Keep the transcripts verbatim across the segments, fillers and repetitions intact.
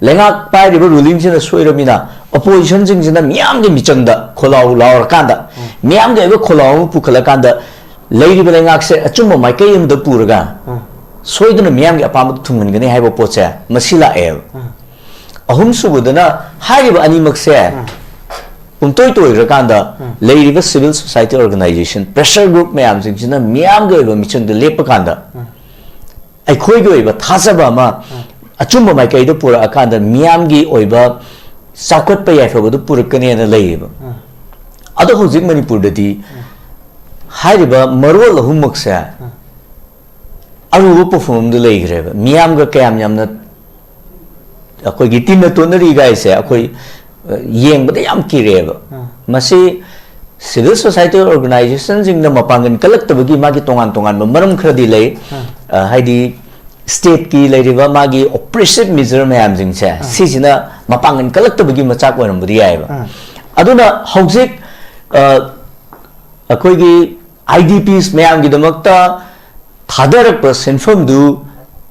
ꯂꯩꯉꯥꯛ ꯄꯥꯏꯔꯤꯕ ꯔꯨꯂꯤꯡꯁꯤꯅ ꯁꯣꯏꯔꯕꯅꯤꯅ ꯑꯣꯄꯣꯖꯤꯁꯟꯁꯤꯡꯁꯤꯅ ꯃꯤꯌꯥꯝꯒꯤ ꯃꯤꯆꯪꯗ ꯈꯣꯜꯂꯥꯎ ꯂꯥꯎꯔꯀꯥꯟꯗ, ꯃꯤꯌꯥꯝꯒꯤ ꯑꯣꯏꯕ ꯈꯣꯜꯂꯥꯎ ꯑꯃ ꯄꯨꯈꯠꯂꯀꯥꯟꯗ, ꯂꯩꯔꯤꯕ ꯂꯩꯉꯥꯛꯁꯦ ꯑꯆꯨꯝꯕ ꯃꯥꯏꯀꯩ ꯑꯃꯗ ꯄꯨꯔꯒ ꯁꯣꯏꯗꯅ ꯃꯤꯌꯥꯝꯒꯤ ꯑꯄꯥꯝꯕꯗ ꯊꯨꯡꯍꯟꯒꯅꯤ ꯍꯥꯏꯕ ꯄꯣꯠꯁꯦ ꯃꯁꯤ ꯂꯥꯛꯑꯦꯕ꯫ ꯑꯍꯨꯝꯁꯨꯕꯗꯅ ꯍꯥꯏꯔꯤꯕ ꯑꯅꯤꯃꯛꯁꯦ ꯄꯨꯝꯇꯣꯏ ꯇꯣꯏꯈ꯭ꯔꯀꯥꯟꯗ ꯂꯩꯔꯤꯕ civil society organization, pressure group ꯃꯌꯥꯝꯁꯤꯡꯁꯤꯅ ꯃꯤꯌꯥꯝꯒꯤ ꯑꯣꯏꯕ ꯃꯤꯆꯪꯗ ꯂꯦꯞꯄ ꯀꯥꯟꯗ ꯑꯩꯈꯣꯏꯒꯤ ꯑꯣꯏꯕ ꯊꯥꯖꯕ ꯑꯃ ꯑꯆꯨꯝꯕ ꯃꯥꯏꯀꯩꯗ ꯄꯨꯔꯛꯑꯀꯥꯟꯗ ꯃꯤꯌꯥꯝꯒꯤ ꯑꯣꯏꯕ ꯆꯥꯎꯈꯠꯄ ꯌꯥꯏꯐꯕꯗꯨ ꯄꯨꯔꯛꯀꯅꯦꯅ ꯂꯩꯌꯦꯕ꯫ ꯑꯗꯣ ꯍꯧꯖꯤꯛ ꯃꯅꯤꯄꯨꯔꯗꯗꯤ ꯍꯥꯏꯔꯤꯕ ꯃꯔꯣꯜ ꯑꯍꯨꯝꯃꯛꯁꯦ ꯑꯔꯨꯕ ꯄꯣꯠꯐꯝ ꯑꯃꯗ ꯂꯩꯈ꯭ꯔꯦꯕ꯫ ꯃꯤꯌꯥꯝꯒ ꯀꯌꯥꯝ ꯌꯥꯝꯅ ꯑꯩꯈꯣꯏꯒꯤ ꯇꯤꯟꯅ ꯇꯣꯠꯅꯔꯤ ꯒꯥꯏꯁꯦ ꯑꯩꯈꯣꯏ, ꯑ, ꯌꯦꯡꯕꯗ ꯌꯥꯝ ꯀꯤꯔꯛꯑꯦꯕ꯫ ꯃꯁꯤ civil society organizationꯁꯤꯡꯅ ꯃꯄꯥꯡꯒꯜ ꯀꯜꯂꯛꯇꯕꯒꯤ ꯃꯥꯒꯤ ꯇꯣꯉꯥꯟ ꯇꯣꯉꯥꯟꯕ ꯃꯔꯝ ꯈꯔꯗꯤ ꯂꯩ꯫ ꯑ, ꯍꯥꯏꯗꯤ stateꯀꯤ ꯂꯩꯔꯤꯕ ꯃꯥꯒꯤ oppressive measure ꯃꯌꯥꯝꯁꯤꯡꯁꯦ ꯁꯤꯁꯤꯅ ꯃꯄꯥꯡꯒꯜ ꯀꯜꯂꯛꯇꯕꯒꯤ ꯃꯆꯥꯛ ꯑꯣꯏꯔꯝꯕꯗꯤ ꯌꯥꯏꯑꯕ꯫ ꯑꯗꯨꯅ ꯍꯧꯖꯤꯛ, ꯑ, ꯑꯩꯈꯣꯏꯒꯤ IDPs ꯃꯌꯥꯝꯒꯤꯗꯃꯛꯇ ꯊꯥꯗꯔꯛꯄ ꯁꯦꯟꯐꯝꯗꯨ,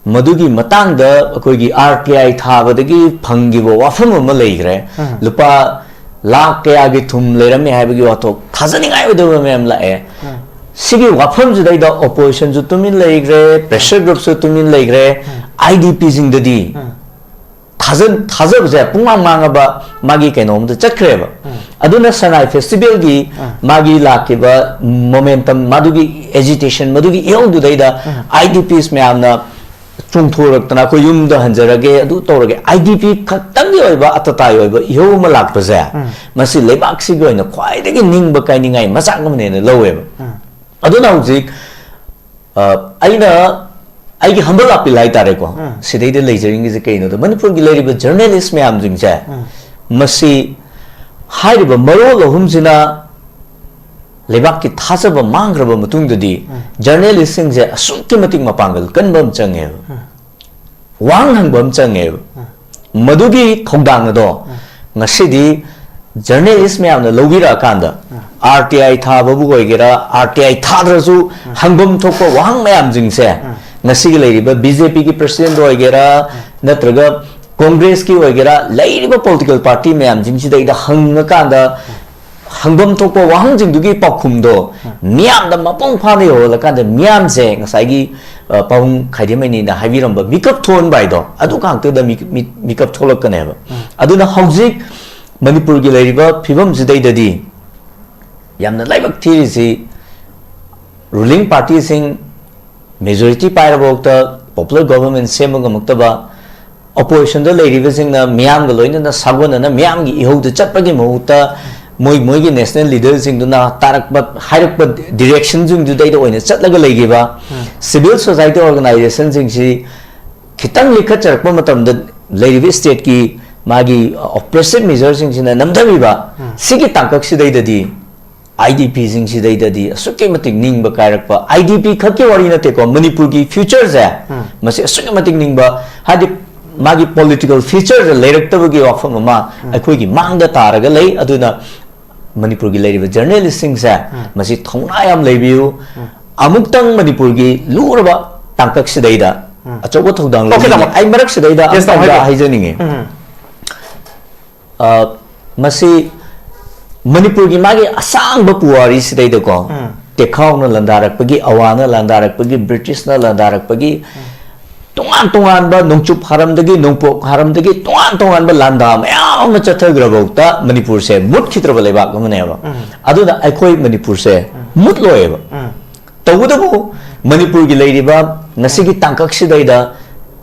ꯃꯗꯨꯒꯤ ꯃꯇꯥꯡꯗ ꯑꯩꯈꯣꯏꯒꯤ RTI ꯊꯥꯕꯗꯒꯤ ꯐꯪꯈꯤꯕ ꯋꯥꯐꯝ ꯑꯃ ꯂꯩꯈ꯭ꯔꯦ꯫ ꯂꯨꯄꯥ ꯂꯥꯈ ꯀꯌꯥꯒꯤ ꯊꯨꯝ ꯂꯩꯔꯝꯃꯦ ꯍꯥꯏꯕꯒꯤ ꯋꯥꯊꯣꯛ ꯊꯥꯖꯅꯤꯡꯉꯥꯏ ꯑꯣꯏꯗꯕ ꯃꯌꯥꯝ ꯂꯥꯛꯑꯦ꯫ ꯁꯤꯒꯤ ꯋꯥꯐꯝꯁꯤꯗꯩꯗ oppositionꯁꯨ ꯇꯨꯃꯤꯟ ꯂꯩꯈ꯭ꯔꯦ, pressure groupꯁꯨ ꯇꯨꯃꯤꯟ ꯂꯩꯈ꯭ꯔꯦ, IDPꯁꯤꯡꯗꯗꯤ ꯊꯥꯖ-, ꯊꯥꯖꯕꯁꯦ ꯄꯨꯡꯃꯥꯡ ꯃꯥꯡꯉꯕ ꯃꯥꯒꯤ ꯀꯩꯅꯣꯝꯗ ꯆꯠꯈ꯭ꯔꯦꯕ꯫ ꯑꯗꯨꯅ ꯁꯉꯥꯏ festivalꯒꯤ ꯃꯥꯒꯤ ꯂꯥꯛꯈꯤꯕ momentum, ꯃꯗꯨꯒꯤ agitation, ꯃꯗꯨꯒꯤ ꯏꯍꯧꯗꯨꯗꯩꯗ IDPs ꯃꯌꯥꯝꯅ ꯆꯣꯡꯊꯣꯔꯛꯇꯅ ꯑꯩꯈꯣꯏ ꯌꯨꯝꯗ ꯍꯟꯖꯔꯒꯦ, ꯑꯗꯨ ꯇꯧꯔꯒꯦ, IDP ꯈꯛꯇꯪꯒꯤ ꯑꯣꯏꯕ ꯑꯇꯇꯥꯒꯤ ꯑꯣꯏꯕ ꯏꯍꯧ ꯑꯃ ꯂꯥꯛꯄꯁꯦ ꯃꯁꯤ ꯂꯩꯕꯥꯛꯁꯤꯒꯤ ꯑꯣꯏꯅ ꯈ꯭ꯋꯥꯏꯗꯒꯤ ꯅꯤꯡꯕ ꯀꯥꯏꯅꯤꯡꯉꯥꯏ ꯃꯆꯥꯛ ꯑꯃꯅꯦꯅ ꯂꯧꯋꯦꯕ꯫ ꯑꯗꯨꯅ ꯍꯧꯖꯤꯛ, ꯑ, ꯑꯩꯅ ꯑꯩꯒꯤ humble appeal ꯍꯥꯏꯇꯥꯔꯦꯀꯣ, ꯁꯤꯗꯩꯗ ꯂꯩꯖꯅꯤꯡꯉꯤꯁꯦ ꯀꯩꯅꯣꯗ, ꯃꯅꯤꯄꯨꯔꯒꯤ ꯂꯩꯔꯤꯕ journalist ꯃꯌꯥꯝꯁꯤꯡꯁꯦ ꯃꯁꯤ ꯍꯥꯏꯔꯤꯕ ꯃꯔꯣꯜ ꯑꯍꯨꯝꯁꯤꯅ ꯂꯩꯕꯥꯛꯀꯤ ꯊꯥꯖꯕ ꯃꯥꯡꯈ꯭ꯔꯕ ꯃꯇꯨꯡꯗꯗꯤ journalistꯁꯤꯡꯁꯦ ꯑꯁꯨꯛꯀꯤ ꯃꯇꯤꯛ ꯃꯄꯥꯡꯒꯜ ꯀꯟꯕ ꯑꯃ ꯆꯪꯉꯦꯕ, ꯋꯥꯍꯪ ꯍꯪꯕ ꯑꯃ ꯆꯪꯉꯦꯕ꯫ ꯃꯗꯨꯒꯤ ꯊꯧꯗꯥꯡ ꯑꯗꯣ ꯉꯁꯤꯗꯤ journalist ꯃꯌꯥꯝꯅ ꯂꯧꯕꯤꯔꯛꯑꯀꯥꯟꯗ, RTI ꯊꯥꯕꯕꯨ ꯑꯣꯏꯒꯦꯔꯥ, RTI ꯊꯥꯗ꯭ꯔꯁꯨ ꯍꯪꯐꯝ ꯊꯣꯛꯄ ꯋꯥꯍꯪ ꯃꯌꯥꯝꯁꯤꯡꯁꯦ ꯉꯁꯤꯒꯤ ꯂꯩꯔꯤꯕ BJPꯒꯤ president ꯑꯣꯏꯒꯦꯔꯥ, ꯅꯠꯇ꯭ꯔꯒ ꯀꯣꯡꯒ꯭ꯔꯦꯁꯀꯤ ꯑꯣꯏꯒꯦꯔꯥ, ꯂꯩꯔꯤꯕ ꯄꯣꯂꯤꯇꯤꯀꯦꯜ ꯄꯥꯔꯇꯤ ꯃꯌꯥꯝꯁꯤꯡꯁꯤꯗꯩꯗ ꯍꯪꯉꯀꯥꯟꯗ ꯍꯪꯐꯝ ꯊꯣꯛꯄ ꯋꯥꯍꯪꯁꯤꯡꯗꯨꯒꯤ ꯄꯥꯎꯈꯨꯝꯗꯣ ꯃꯤꯌꯥꯝꯗ ꯃꯄꯨꯡ ꯐꯥꯅ ꯌꯧꯍꯜꯂꯀꯥꯟꯗ, ꯃꯤꯌꯥꯝꯁꯦ ꯉꯁꯥꯏꯒꯤ, ꯑ, ꯄꯥꯕꯨꯡ ꯈꯥꯏꯗꯦꯝꯃꯩꯅꯤꯅ ꯍꯥꯏꯕꯤꯔꯝꯕ ꯃꯤꯀꯞ ꯊꯣꯛꯍꯟꯕ ꯍꯥꯏꯗꯣ, ꯑꯗꯨ ꯉꯥꯛꯇꯗ ꯃꯤ-, ꯃꯤ-, ꯃꯤꯀꯞ ꯊꯣꯛꯂꯛꯀꯅꯦꯕ꯫ ꯑꯗꯨꯅ ꯍꯧꯖꯤꯛ ꯃꯅꯤꯄꯨꯔꯒꯤ ꯂꯩꯔꯤꯕ ꯐꯤꯕꯝꯁꯤꯗꯩꯗꯗꯤ ꯌꯥꯝꯅ ꯂꯥꯏꯕꯛ ꯊꯤꯔꯤꯁꯤ, ꯔꯨꯂꯤꯡ ꯄꯥꯔꯇꯤꯁꯤꯡ ꯃꯦꯖꯣꯔꯤꯇꯤ ꯄꯥꯏꯔꯕꯐꯥꯎꯗ ꯄꯣꯄꯨꯂꯔ ꯒꯣꯚꯔꯟꯃꯦꯟ ꯁꯦꯝꯕ ꯉꯝꯃꯛꯇꯕ, ꯑꯣꯄꯣꯖꯤꯁꯟꯗ ꯂꯩꯔꯤꯕꯁꯤꯡꯅ ꯃꯤꯌꯥꯝꯒ ꯂꯣꯏꯅꯅ ꯁꯥꯒꯣꯟꯅꯅ ꯃꯤꯌꯥꯝꯒꯤ ꯏꯍꯧꯗ ꯆꯠꯄꯒꯤ ꯃꯍꯨꯠꯇ, ꯃꯣꯏ, ꯃꯣꯏꯒꯤ ꯅꯦꯁꯅꯦꯜ ꯂꯤꯗꯔꯁꯤꯡꯗꯨꯅ ꯇꯥꯔꯛꯄ, ꯍꯥꯏꯔꯛꯄ ꯗꯤꯔꯦꯛꯁꯟꯁꯤꯡꯗꯨꯗꯩꯗ ꯑꯣꯏꯅ ꯆꯠꯂꯒ ꯂꯩꯈꯤꯕ, ꯎꯝ꯫ ꯁꯤꯚꯤꯜ ꯁꯣꯁꯥꯏꯇꯤ ꯑꯣꯔꯒꯅꯥꯏꯖꯦꯁꯟꯁꯤꯡꯁꯤ ꯈꯤꯇꯪ ꯂꯤꯈꯠꯆꯔꯛꯄ ꯃꯇꯝꯗ ꯂꯩꯔꯤꯕ ꯁ꯭ꯇꯦꯠꯀꯤ ꯃꯥꯒꯤ ꯑꯣꯄ꯭ꯔꯦꯁꯤꯞ ꯃꯦꯖꯔꯁꯤꯡꯁꯤꯅ ꯅꯝꯊꯕꯤꯕ, ꯎꯝ꯫ ꯁꯤꯒꯤ ꯇꯥꯡꯀꯛꯁꯤꯗꯩꯗꯗꯤ ꯑꯥꯏ ꯗꯤ ꯄꯤꯁꯤꯡꯁꯤꯗꯩꯗꯗꯤ ꯑꯁꯨꯛꯀꯤ ꯃꯇꯤꯛ ꯅꯤꯡꯕ ꯀꯥꯏꯔꯛꯄ, ꯑꯥꯏ ꯗꯤ ꯄꯤ ꯈꯛꯀꯤ ꯋꯥꯔꯤ ꯅꯠꯇꯦꯀꯣ, ꯃꯅꯤꯄꯨꯔꯒꯤ ꯐ꯭ꯌꯨꯆꯔꯁꯦ, ꯎꯝ꯫ ꯃꯁꯤ ꯑꯁꯨꯛꯀꯤ ꯃꯇꯤꯛ ꯅꯤꯡꯕ, ꯍꯥꯏꯗꯤ ꯃꯥꯒꯤ ꯄꯣꯂꯤꯇꯤꯀꯦꯜ ꯐ꯭ꯌꯨꯆꯔꯁꯦ ꯂꯩꯔꯛꯇꯕꯒꯤ ꯋꯥꯐꯝ ꯑꯃ ꯎꯝ꯫ ꯑꯩꯈꯣꯏꯒꯤ ꯃꯥꯡꯗ ꯇꯥꯔꯒ ꯂꯩ꯫ ꯑꯗꯨꯅ ꯃꯅꯤꯄꯨꯔꯒꯤ ꯂꯩꯔꯤꯕ ꯖꯔꯅꯦꯂꯤꯁꯁꯤꯡꯁꯦ, ꯎꯝ꯫ ꯃꯁꯤ ꯊꯧꯅꯥ ꯌꯥꯝ ꯂꯩꯕꯤꯌꯨ꯫ ꯎꯝ꯫ ꯑꯃꯨꯛꯇꯪ ꯃꯅꯤꯄꯨꯔꯒꯤ ꯂꯨꯔꯕ ꯇꯥꯡꯀꯛꯁꯤꯗꯩꯗ ꯎꯝ꯫ ꯑꯆꯧꯕ ꯊꯧꯗꯥꯡ ꯑꯣꯀꯦ, ꯂꯧꯅꯤꯡꯉꯤ꯫ ꯇꯥꯃꯣ꯫ ꯑꯩ ꯃꯔꯛꯁꯤꯗꯩꯗ ꯌꯦꯁ, ꯇꯥꯃꯣ, ꯑꯃꯇꯪꯒ ꯍꯥꯏꯕꯤꯌꯨ꯫ ꯍꯥꯏꯖꯅꯤꯡꯉꯤ꯫ ꯎꯝ꯫ ꯑ, ꯃꯁꯤ ꯃꯅꯤꯄꯨꯔꯒꯤ ꯃꯥꯒꯤ ꯑꯁꯥꯡꯕ ꯄꯨꯋꯥꯔꯤꯁꯤꯗꯩꯗꯀꯣ, ꯎꯝ꯫ ꯇꯦꯈꯥꯎꯅ ꯂꯥꯟꯗꯥꯔꯛꯄꯒꯤ, ꯑꯋꯥꯅ ꯂꯥꯟꯗꯥꯔꯛꯄꯒꯤ, ꯕ꯭ꯔꯤꯇꯤꯁꯅ ꯂꯥꯟꯗꯥꯔꯛꯄꯒꯤ, ꯎꯝ꯫ ꯇꯣꯉꯥꯟ ꯇꯣꯉꯥꯟꯕ ꯅꯣꯡꯆꯨꯞ ꯍꯥꯔꯝꯗꯒꯤ, ꯅꯣꯡꯄꯣꯛ ꯍꯥꯔꯝꯗꯒꯤ ꯇꯣꯉꯥꯟ ꯇꯣꯉꯥꯟꯕ ꯂꯥꯟꯗꯥ ꯃꯌꯥꯝ ꯑꯃ ꯆꯠꯊꯈ꯭ꯔꯐꯥꯎꯗ ꯃꯅꯤꯄꯨꯔꯁꯦ ꯃꯨꯠꯈꯤꯗ꯭ꯔꯕ ꯂꯩꯕꯥꯛ ꯑꯃꯅꯦꯕ꯫ ꯎꯝ꯫ ꯑꯗꯨꯅ ꯑꯩꯈꯣꯏ ꯃꯅꯤꯄꯨꯔꯁꯦ ꯎꯝ꯫ ꯃꯨꯠꯂꯣꯏꯌꯦꯕ꯫ ꯎꯝ꯫ ꯇꯧꯕꯇꯕꯨ ꯃꯅꯤꯄꯨꯔꯒꯤ ꯂꯩꯔꯤꯕ ꯉꯁꯤꯒꯤ ꯇꯥꯡꯀꯛꯁꯤꯗꯩꯗ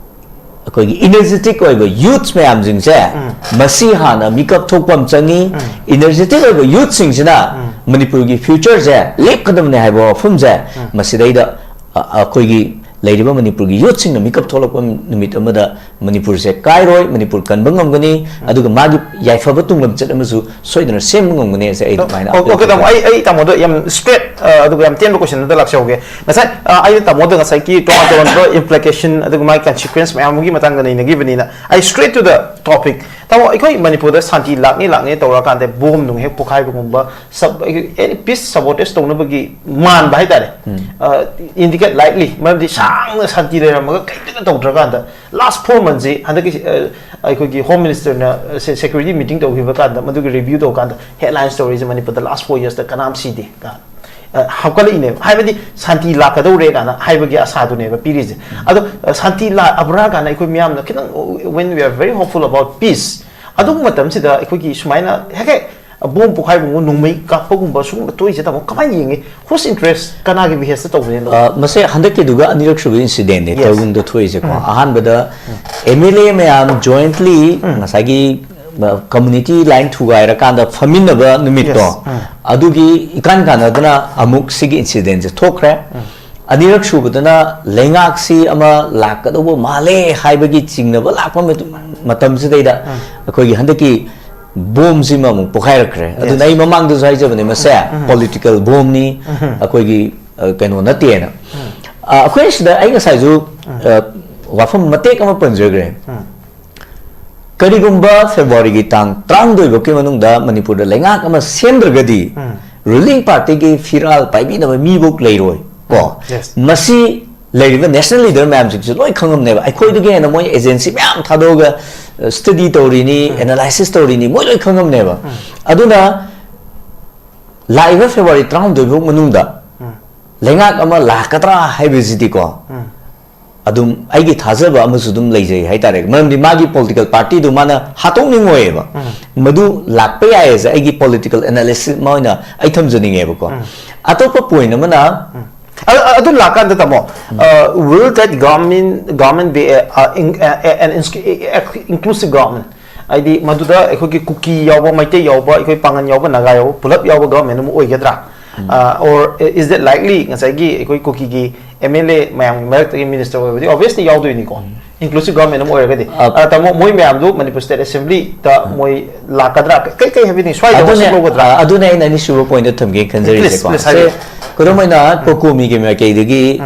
ꯑꯩꯈꯣꯏꯒꯤ ꯏꯅꯔꯖꯦꯇꯤꯛ ꯑꯣꯏꯕ ꯌꯨꯠꯁ ꯃꯌꯥꯝꯁꯤꯡꯁꯦ, ꯎꯝ꯫ ꯃꯁꯤ ꯍꯥꯟꯅ ꯃꯤꯀꯞ ꯊꯣꯛꯄ ꯑꯃ ꯆꯪꯉꯤ꯫ ꯎꯝ꯫ ꯏꯅꯔꯖꯦꯇꯤꯛ ꯑꯣꯏꯕ ꯌꯨꯠꯁꯤꯡꯁꯤꯅ ꯎꯝ꯫ ꯃꯅꯤꯄꯨꯔꯒꯤ ꯐ꯭ꯌꯨꯆꯔꯁꯦ ꯂꯦꯞꯀꯗꯕꯅꯦ ꯍꯥꯏꯕ ꯋꯥꯐꯝꯁꯦ, ꯎꯝ꯫ ꯃꯁꯤꯗꯩꯗ, ꯑ, ꯑꯩꯈꯣꯏꯒꯤ ꯂꯩꯔꯤꯕ ꯃꯅꯤꯄꯨꯔꯒꯤ ꯌꯨꯠꯁꯤꯡꯅ ꯃꯤꯀꯞ ꯊꯣꯛꯂꯛꯄ ꯅꯨꯃꯤꯠ ꯑꯃꯗ ꯃꯅꯤꯄꯨꯔꯁꯦ ꯀꯥꯏꯔꯣꯏ, ꯃꯅꯤꯄꯨꯔ ꯀꯟꯕ ꯉꯝꯒꯅꯤ, ꯎꯝ꯫ ꯑꯗꯨꯒ ꯃꯥꯒꯤ ꯌꯥꯏꯐꯕ ꯇꯨꯡꯂꯝꯆꯠ ꯑꯃꯁꯨ ꯁꯣꯏꯗꯅ ꯁꯦꯝꯕ ꯉꯝꯒꯅꯤ ꯍꯥꯏꯁꯦ ꯑꯩ ꯑꯗꯨꯃꯥꯏꯅ ꯑꯣ, ꯑꯣꯀꯦ, ꯇꯥꯃꯣ, ꯑꯩ, ꯑꯩ ꯇꯥꯃꯣꯗ ꯌꯥꯝ ꯁ꯭ꯇ꯭ꯔꯦꯠ, ꯑ, ꯑꯗꯨꯒ ꯌꯥꯝ ꯇꯦꯟꯕ ꯀꯣꯏꯁꯟ ꯑꯝꯇ ꯂꯥꯛꯆꯍꯧꯒꯦ꯫ ꯉꯁꯥꯏ, ꯑ, ꯑꯩꯅ ꯇꯥꯃꯣꯗ ꯉꯁꯥꯏꯒꯤ ꯇꯣꯉꯥꯟ ꯇꯣꯉꯥꯟꯕ ꯏꯝꯄ꯭ꯂꯤꯀꯦꯁꯟ ꯑꯗꯨꯒ ꯃꯥꯒꯤ ꯀꯟꯁꯤꯀ꯭ꯋꯦꯟꯁ ꯃꯌꯥꯝ ꯑꯃꯒꯤ ꯃꯇꯥꯡꯗ ꯅꯩꯅꯈꯤꯕꯅꯤꯅ, ꯑꯩ ꯁ꯭ꯇ꯭ꯔꯦꯠ ꯇꯨ ꯗ ꯇꯣꯄꯤꯛ꯫ ꯇꯥꯃꯣ, ꯑꯩꯈꯣꯏ ꯃꯅꯤꯄꯨꯔꯗ ꯁꯥꯟꯇꯤ ꯂꯥꯛꯅꯤ ꯂꯥꯛꯅꯤ ꯇꯧꯔꯀꯥꯟꯗ ꯕꯣꯝ ꯅꯨꯡ ꯍꯦꯛ ꯄꯣꯈꯥꯏꯕꯒꯨꯝꯕ, ꯁꯕ ꯑꯦꯅꯤ ꯄꯤꯁ ꯁꯕꯣꯇꯦꯖ ꯇꯧꯅꯕꯒꯤ ꯃꯥꯟꯕ ꯍꯥꯏꯇꯥꯔꯦ, ꯏꯟꯗꯤꯀꯦꯠ ꯂꯥꯏꯠꯂꯤ꯫ ꯃꯔꯝꯗꯤ ꯁꯥꯡꯅ ꯁꯥꯟꯇꯤ ꯂꯩꯔꯝꯃꯒ ꯀꯩꯝꯇꯒ ꯇꯧꯗ꯭ꯔꯀꯥꯟꯗ ꯂꯥꯁ ꯐꯣꯔ ꯃꯟꯁꯤ ꯍꯟꯗꯛꯀꯤ ꯑ, ꯑꯩꯈꯣꯏꯒꯤ ꯍꯣꯝ ꯃꯤꯅꯤꯁꯇꯔꯅ ꯁꯦꯀ꯭ꯌꯨꯔꯤꯇꯤ ꯃꯤꯇꯤꯡ ꯇꯧꯈꯤꯕ ꯀꯥꯟꯗ ꯃꯗꯨꯒꯤ ꯔꯤꯚ꯭ꯌꯨ ꯇꯧꯀꯥꯟꯗ ꯍꯦꯗꯂꯥꯏꯟꯁ ꯇꯧꯔꯛꯏꯁꯦ ꯃꯅꯤꯄꯨꯔꯗ ꯂꯥꯁ ꯐꯣꯔ ꯌꯔꯁꯇ ꯀꯅꯥꯝ ꯁꯤꯗꯦ ꯀꯥꯏꯅ꯫ ꯑ, ꯍꯥꯞꯀꯠꯂꯛꯏꯅꯦꯕ꯫ ꯍꯥꯏꯕꯗꯤ ꯁꯥꯟꯇꯤ ꯂꯥꯛꯀꯗꯧꯔꯦ ꯀꯥꯏꯅ ꯍꯥꯏꯕꯒꯤ ꯑꯁꯥꯗꯨꯅꯦꯕ ꯄꯤꯔꯤꯁꯦ꯫ ꯑꯗꯣ ꯑ, ꯁꯥꯟꯇꯤ ꯂꯥꯛꯑꯕ꯭ꯔꯥ ꯀꯥꯏꯅ ꯑꯩꯈꯣꯏ ꯃꯤꯌꯥꯝꯅ ꯈꯤꯇꯪ, when we are very hopeful about peace, ꯑꯗꯨꯒꯨꯝꯕ ꯃꯇꯝꯁꯤꯗ ꯑꯩꯈꯣꯏꯒꯤ ꯁꯨꯃꯥꯏꯅ ꯍꯦꯛ ꯍꯦꯛ ꯕꯣꯝ ꯄꯣꯈꯥꯏꯕꯒꯨꯝꯕ, ꯅꯣꯡꯃꯩ ꯀꯥꯞꯄꯒꯨꯝꯕ ꯁꯨꯒꯨꯝꯕ ꯊꯣꯛꯏꯁꯦ ꯇꯥꯃꯣ ꯀꯃꯥꯏꯅ ꯌꯦꯡꯉꯤ? Whose interest, ꯀꯅꯥꯒꯤ ꯕꯤꯍꯦꯁꯇ ꯇꯧꯕꯅꯦꯅꯣ? ꯑ, ꯃꯁꯦ ꯍꯟꯗꯛꯀꯤꯗꯨꯒ ꯑꯅꯤꯔꯛ ꯁꯨꯕ ꯏꯟꯁꯤꯗꯦꯟꯠꯅꯦ ꯊꯧꯒꯨꯝꯗ ꯊꯣꯛꯏꯁꯦꯀꯣ꯫ ꯑꯍꯥꯟꯕꯗ ꯑꯦꯝ ꯑꯦꯜ ꯑꯦ ꯃꯌꯥꯝ ꯖꯣꯏꯟꯠꯂꯤ ꯉꯁꯥꯏꯒꯤ ꯀꯝꯃꯨꯅꯤꯇꯤ ꯂꯥꯏꯟ ꯊꯨꯒꯥꯏꯔꯀꯥꯟꯗ ꯐꯝꯃꯤꯟꯅꯕ ꯅꯨꯃꯤꯠꯇꯣ, ꯑꯗꯨꯒꯤ ꯏꯀꯥꯟ ꯀꯥꯟꯅꯗꯅ ꯑꯃꯨꯛ ꯁꯤꯒꯤ ꯏꯟꯁꯤꯗꯦꯟꯁꯦ ꯊꯣꯛꯈ꯭ꯔꯦ꯫ ꯑꯅꯤꯔꯛ ꯁꯨꯕꯗꯅ ꯂꯩꯉꯥꯛꯁꯤ ꯑꯃ ꯂꯥꯛꯀꯗꯧꯕ ꯃꯥꯜꯂꯦ ꯍꯥꯏꯕꯒꯤ ꯆꯤꯡꯅꯕ ꯂꯥꯛꯄ ꯃꯇꯝ-, ꯃꯇꯝꯁꯤꯗꯩꯗ ꯑꯩꯈꯣꯏꯒꯤ ꯍꯟꯗꯛꯀꯤ ꯕꯣꯝꯁꯤꯃ ꯑꯃꯨꯛ ꯄꯣꯈꯥꯏꯔꯛꯈ꯭ꯔꯦ꯫ ꯑꯗꯨꯅ ꯑꯩ ꯃꯃꯥꯡꯗꯁꯨ ꯍꯥꯏꯖꯕꯅꯦ, ꯃꯁꯦ ꯄꯣꯂꯤꯇꯤꯀꯦꯜ ꯕꯣꯝꯅꯤ, ꯑꯩꯈꯣꯏꯒꯤ, ꯑ, ꯀꯩꯅꯣ ꯅꯠꯇꯦꯅ꯫ ꯑ, ꯑꯩꯈꯣꯏ ꯁꯤꯗ ꯑꯩ ꯉꯁꯥꯏꯁꯨ, ꯑ, ꯋꯥꯐꯝ ꯃꯇꯦꯛ ꯑꯃ ꯄꯟꯖꯈ꯭ꯔꯦ꯫ ꯀꯔꯤꯒꯨꯝꯕ ꯐꯦꯕ꯭ꯔꯨꯋꯥꯔꯤꯒꯤ ꯇꯥꯡ ꯇꯔꯥꯍꯨꯝꯗꯣꯏ ꯐꯥꯎꯀꯤ ꯃꯅꯨꯡꯗ ꯃꯅꯤꯄꯨꯔꯗ ꯂꯩꯉꯥꯛ ꯑꯃ ꯁꯦꯝꯗ꯭ꯔꯒꯗꯤ ꯔꯨꯂꯤꯡ ꯄꯥꯔꯇꯤꯒꯤ ꯐꯤꯔꯥꯜ ꯄꯥꯏꯕꯤꯅꯕ ꯃꯤꯐꯧ ꯂꯩꯔꯣꯏ ꯀꯣ꯫ ꯃꯁꯤ ꯂꯩꯔꯤꯕ ꯅꯦꯁꯅꯦꯜ ꯂꯤꯗꯔ ꯃꯌꯥꯝꯁꯤꯡꯁꯨ ꯂꯣꯏ ꯈꯪꯉꯝꯅꯦꯕ꯫ ꯑꯩꯈꯣꯏꯗꯒꯤ ꯍꯦꯟꯅ ꯃꯣꯏ ꯑꯦꯖꯦꯟꯁꯤ ꯃꯌꯥꯝ ꯊꯥꯗꯣꯛꯑꯒ ꯁ꯭ꯇꯗꯤ ꯇꯧꯔꯤꯅꯤ, ꯑꯦꯅꯥꯂꯥꯏꯁꯤꯁ ꯇꯧꯔꯤꯅꯤ, ꯃꯣꯏ ꯂꯣꯏ ꯈꯪꯉꯝꯅꯦꯕ꯫ ꯑꯗꯨꯅ ꯂꯥꯛꯏꯕ ꯐꯦꯕ꯭ꯔꯨꯋꯥꯔꯤ ꯇꯔꯥꯍꯨꯝꯗꯣꯏ ꯐꯥꯎ ꯃꯅꯨꯡꯗ ꯂꯩꯉꯥꯛ ꯑꯃ ꯂꯥꯛꯀꯗ꯭ꯔꯥ ꯍꯥꯏꯕꯁꯤꯗꯤꯀꯣ, ꯑꯗꯨꯝ ꯑꯩꯒꯤ ꯊꯥꯖꯕ ꯑꯃꯁꯨ ꯑꯗꯨꯝ ꯂꯩꯖꯩ ꯍꯥꯏꯇꯥꯔꯦ꯫ ꯃꯔꯝꯗꯤ ꯃꯥꯒꯤ ꯄꯣꯂꯤꯇꯤꯀꯦꯜ ꯄꯥꯔꯇꯤꯗꯨ ꯃꯥꯅ ꯍꯥꯠꯇꯣꯛꯅꯤꯡꯉꯣꯏꯑꯕ꯫ ꯃꯗꯨ ꯂꯥꯛꯄ ꯌꯥꯏ ꯍꯥꯏꯁꯦ ꯑꯩꯒꯤ ꯄꯣꯂꯤꯇꯤꯀꯦꯜ ꯑꯦꯅꯥꯂꯤꯁꯤꯁ ꯑꯃ ꯑꯣꯏꯅ ꯑꯩ ꯊꯝꯖꯅꯤꯡꯉꯦꯕꯀꯣ꯫ ꯑꯇꯣꯞꯄ ꯄꯣꯏꯟ ꯑꯃꯅ, ꯑ-, ꯑ-, ꯑꯗꯨ ꯂꯥꯛꯀꯥꯟꯗ ꯇꯥꯃꯣ, uh, will that government, government be a, uh, in-, a, a, an ins-, a, a inclusive government? ꯍꯥꯏꯗꯤ ꯃꯗꯨꯗ ꯑꯩꯈꯣꯏꯒꯤ ꯀꯨꯀꯤ ꯌꯥꯎꯕ, ꯃꯩꯇꯩ ꯌꯥꯎꯕ, ꯑꯩꯈꯣꯏ ꯄꯥꯉꯟ ꯌꯥꯎꯕ, ꯅꯥꯒꯥ ꯌꯥꯎꯕ, ꯄꯨꯂꯞ ꯌꯥꯎꯕ ꯒꯚꯔꯟꯃꯦꯟꯠ ꯑꯃ ꯑꯣꯏꯒꯗ꯭ꯔꯥ? ꯑ, or is that likely? ꯉꯁꯥꯏꯒꯤ ꯑꯩꯈꯣꯏ ꯀꯨꯀꯤꯒꯤ ꯑꯦꯝ ꯑꯦꯜ ꯑꯦ ꯃꯌꯥꯝꯒꯤ ꯃꯔꯛꯇꯒꯤ ꯃꯤꯅꯤꯁꯇꯔ ꯑꯣꯏꯕꯗꯤ ꯑꯣꯕꯤꯌꯁꯂꯤ ꯌꯥꯎꯗꯣꯏꯅꯤꯀꯣ, ꯏꯟꯀ꯭ꯂꯨꯁꯤꯚ ꯒꯚꯔꯟꯃꯦꯟꯠ ꯑꯃ ꯑꯣꯏꯔꯒꯗꯤ꯫ ꯑ, ꯑ, ꯇꯥꯃꯣ, ꯃꯣꯏ ꯃꯌꯥꯝꯗꯨ ꯃꯅꯤꯄꯨꯔ ꯁ꯭ꯇꯦꯠ ꯑꯦꯁꯦꯝꯕ꯭ꯂꯤꯗ ꯃꯣꯏ ꯂꯥꯛꯀꯗ꯭ꯔꯥ? ꯀꯩ ꯀꯩ ꯍꯥꯏꯕꯤꯅꯤꯡꯉꯤ? ꯁ꯭ꯋꯥꯏꯗ ꯑꯗꯨꯅꯦ, ꯋꯥꯁꯛ ꯂꯧꯒꯗ꯭ꯔꯥ? ꯑ, ꯑꯗꯨꯅꯦ ꯑꯩꯅ ꯑꯅꯤꯁꯨꯕ ꯄꯣꯏꯟꯠꯇ ꯊꯝꯒꯦ ꯈꯟꯖꯔꯤꯁꯦꯀꯣ꯫ Please, please, ꯁꯦ, ꯍꯥꯏꯕꯤꯌꯨ꯫ ꯈꯨꯗꯝ ꯑꯣꯏꯅ ꯀꯣꯀꯣꯃꯤꯒꯤ ꯃꯥꯏꯀꯩꯗꯒꯤ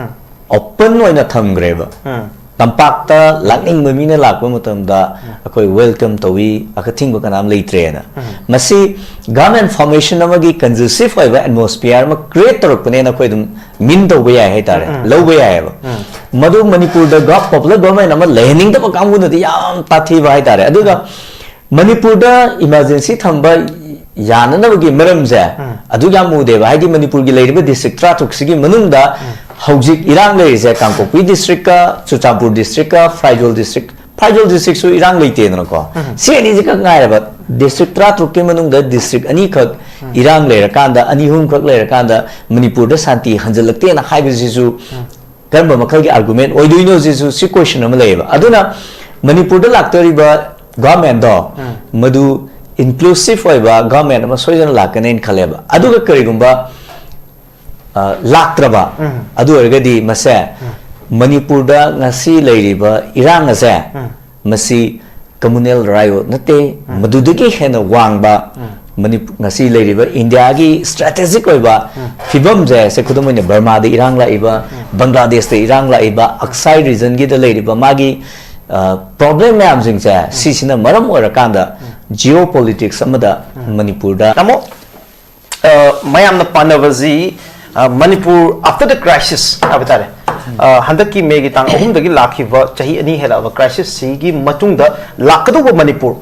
ꯑꯣꯄꯟ ꯑꯣꯏꯅ ꯊꯝꯈ꯭ꯔꯦꯕ꯫ ꯎꯝ꯫ ꯇꯝꯄꯥꯛꯇ ꯂꯥꯛꯅꯤꯡꯕ ꯃꯤꯅ ꯂꯥꯛꯄ ꯃꯇꯝꯗ ꯑꯩꯈꯣꯏ welcome ꯇꯧꯏ, ꯑꯀꯊꯤꯡꯕ ꯀꯅꯥꯝ ꯂꯩꯇ꯭ꯔꯦꯅ꯫ ꯃꯁꯤ government formation ꯑꯃꯒꯤ conducive ꯑꯣꯏꯕ atmosphere ꯑꯃ create ꯇꯧꯔꯛꯄꯅꯦꯅ ꯑꯩꯈꯣꯏ ꯑꯗꯨꯝ mean ꯇꯧꯕ ꯌꯥꯏ ꯍꯥꯏꯇꯥꯔꯦ, ꯎꯝ, ꯎꯝ꯫ ꯂꯧꯕ ꯌꯥꯏꯑꯕ꯫ ꯎꯝ꯫ ꯃꯗꯨ ꯃꯅꯤꯄꯨꯔꯗ ꯒꯣ-, popular government ꯑꯃ ꯂꯩꯍꯟꯅꯤꯡꯗꯕ ꯀꯥꯡꯕꯨꯅꯗꯤ ꯌꯥꯝ ꯇꯥꯊꯤꯕ ꯍꯥꯏꯇꯥꯔꯦ꯫ ꯑꯗꯨꯒ ꯃꯅꯤꯄꯨꯔꯗ emergency ꯊꯝꯕ ꯌꯥꯅꯅꯕꯒꯤ ꯃꯔꯝꯁꯦ ꯎꯝ꯫ ꯑꯗꯨ ꯌꯥꯝ ꯎꯗꯦꯕ꯫ ꯍꯥꯏꯗꯤ ꯃꯅꯤꯄꯨꯔꯒꯤ ꯂꯩꯔꯤꯕ district ꯇꯔꯥꯇꯔꯨꯛꯁꯤꯒꯤ ꯃꯅꯨꯡꯗ ꯎꯝ꯫ ꯍꯧꯖꯤꯛ ꯏꯔꯥꯡ ꯂꯩꯔꯤꯁꯦ ꯀꯥꯡꯄꯣꯛꯄꯤ district ꯀ, ꯆꯨꯔꯆꯥꯟꯄꯨꯔ district ꯀ, ꯐ꯭ꯔꯥꯏꯖꯣꯜ district, ꯐ꯭ꯔꯥꯏꯖꯣꯜ district ꯁꯨ ꯏꯔꯥꯡ ꯂꯩꯇꯦꯗꯅꯀꯣ꯫ ꯎꯝ꯫ ꯁꯤ ꯑꯅꯤꯁꯤ ꯈꯛ ꯉꯥꯏꯔꯕ꯫ District ꯇꯔꯥꯇꯔꯨꯛꯀꯤ ꯃꯅꯨꯡꯗ district ꯑꯅꯤꯈꯛ ꯎꯝ꯫ ꯏꯔꯥꯡ ꯂꯩꯔꯀꯥꯟꯗ, ꯑꯅꯤ ꯑꯍꯨꯝꯈꯛ ꯂꯩꯔꯀꯥꯟꯗ ꯃꯅꯤꯄꯨꯔꯗ ꯁꯥꯟꯇꯤ ꯍꯟꯖꯤꯜꯂꯛꯇꯦꯅ ꯍꯥꯏꯕꯁꯤꯁꯨ ꯎꯝ꯫ ꯀꯔꯝꯕ ꯃꯈꯜꯒꯤ argument ꯑꯣꯏꯗꯣꯏꯅꯣ ꯁꯤꯁꯨ ꯁꯤ question ꯑꯃ ꯂꯩꯌꯦꯕ꯫ ꯑꯗꯨꯅ ꯃꯅꯤꯄꯨꯔꯗ ꯂꯥꯛꯇꯧꯔꯤꯕ government ꯗꯣ ꯎꯝ꯫ ꯃꯗꯨ inclusive ꯑꯣꯏꯕ government ꯑꯃ ꯁꯣꯏꯗꯅ ꯂꯥꯛꯀꯅꯤꯅ ꯈꯜꯂꯦꯕ꯫ ꯑꯗꯨꯒ ꯀꯔꯤꯒꯨꯝꯕ, ꯑ, ꯂꯥꯛꯇ꯭ꯔꯕ, ꯎꯝ꯫ ꯑꯗꯨ ꯑꯣꯏꯔꯒꯗꯤ ꯃꯁꯦ ꯎꯝ꯫ ꯃꯅꯤꯄꯨꯔꯗ ꯉꯁꯤ ꯂꯩꯔꯤꯕ ꯏꯔꯥꯡ ꯑꯁꯦ ꯎꯝ꯫ ꯃꯁꯤ communal riot ꯅꯠꯇꯦ, ꯎꯝ꯫ ꯃꯗꯨꯗꯒꯤ ꯍꯦꯟꯅ ꯋꯥꯡꯕ ꯎꯝ꯫ ꯃꯅꯤꯄꯨ-, ꯉꯁꯤ ꯂꯩꯔꯤꯕ ꯏꯟꯗꯤꯌꯥꯒꯤ strategic ꯑꯣꯏꯕ ꯎꯝ꯫ ꯐꯤꯕꯝꯁꯦ, ꯁꯦ ꯈꯨꯗꯝ ꯑꯣꯏꯅ ꯕꯔꯃꯥꯗ ꯏꯔꯥꯡ ꯂꯥꯛꯏꯕ, ꯎꯝ꯫ ꯕꯪꯒ꯭ꯂꯥꯗꯦꯁꯇ ꯏꯔꯥꯡ ꯂꯥꯛꯏꯕ, ꯑꯛꯁꯥꯏ region ꯒꯤꯗ ꯂꯩꯔꯤꯕ ꯃꯥꯒꯤ, ꯑ, problem ꯃꯌꯥꯝꯁꯤꯡꯁꯦ, ꯎꯝ꯫ ꯁꯤꯁꯤꯅ ꯃꯔꯝ ꯑꯣꯏꯔꯀꯥꯟꯗ ꯎꯝ꯫ Geopolitics ꯑꯃꯗ ꯎꯝ꯫ ꯃꯅꯤꯄꯨꯔꯗ ꯇꯥꯃꯣ, ꯑ, ꯃꯌꯥꯝꯅ ꯄꯥꯅꯕꯁꯤ, ꯑ, ꯃꯅꯤꯄꯨꯔ after the crisis ꯍꯥꯏꯕ ꯇꯥꯔꯦ꯫ ꯑ, ꯍꯟꯗꯛꯀꯤ ꯃꯦꯒꯤ ꯇꯥꯡ ꯑꯍꯨꯝꯗꯒꯤ ꯂꯥꯛꯈꯤꯕ ꯆꯍꯤ ꯑꯅꯤ ꯍꯦꯜꯂꯛꯑꯕ crisis ꯁꯤꯒꯤ ꯃꯇꯨꯡꯗ ꯂꯥꯛꯀꯗꯧꯕ ꯃꯅꯤꯄꯨꯔ,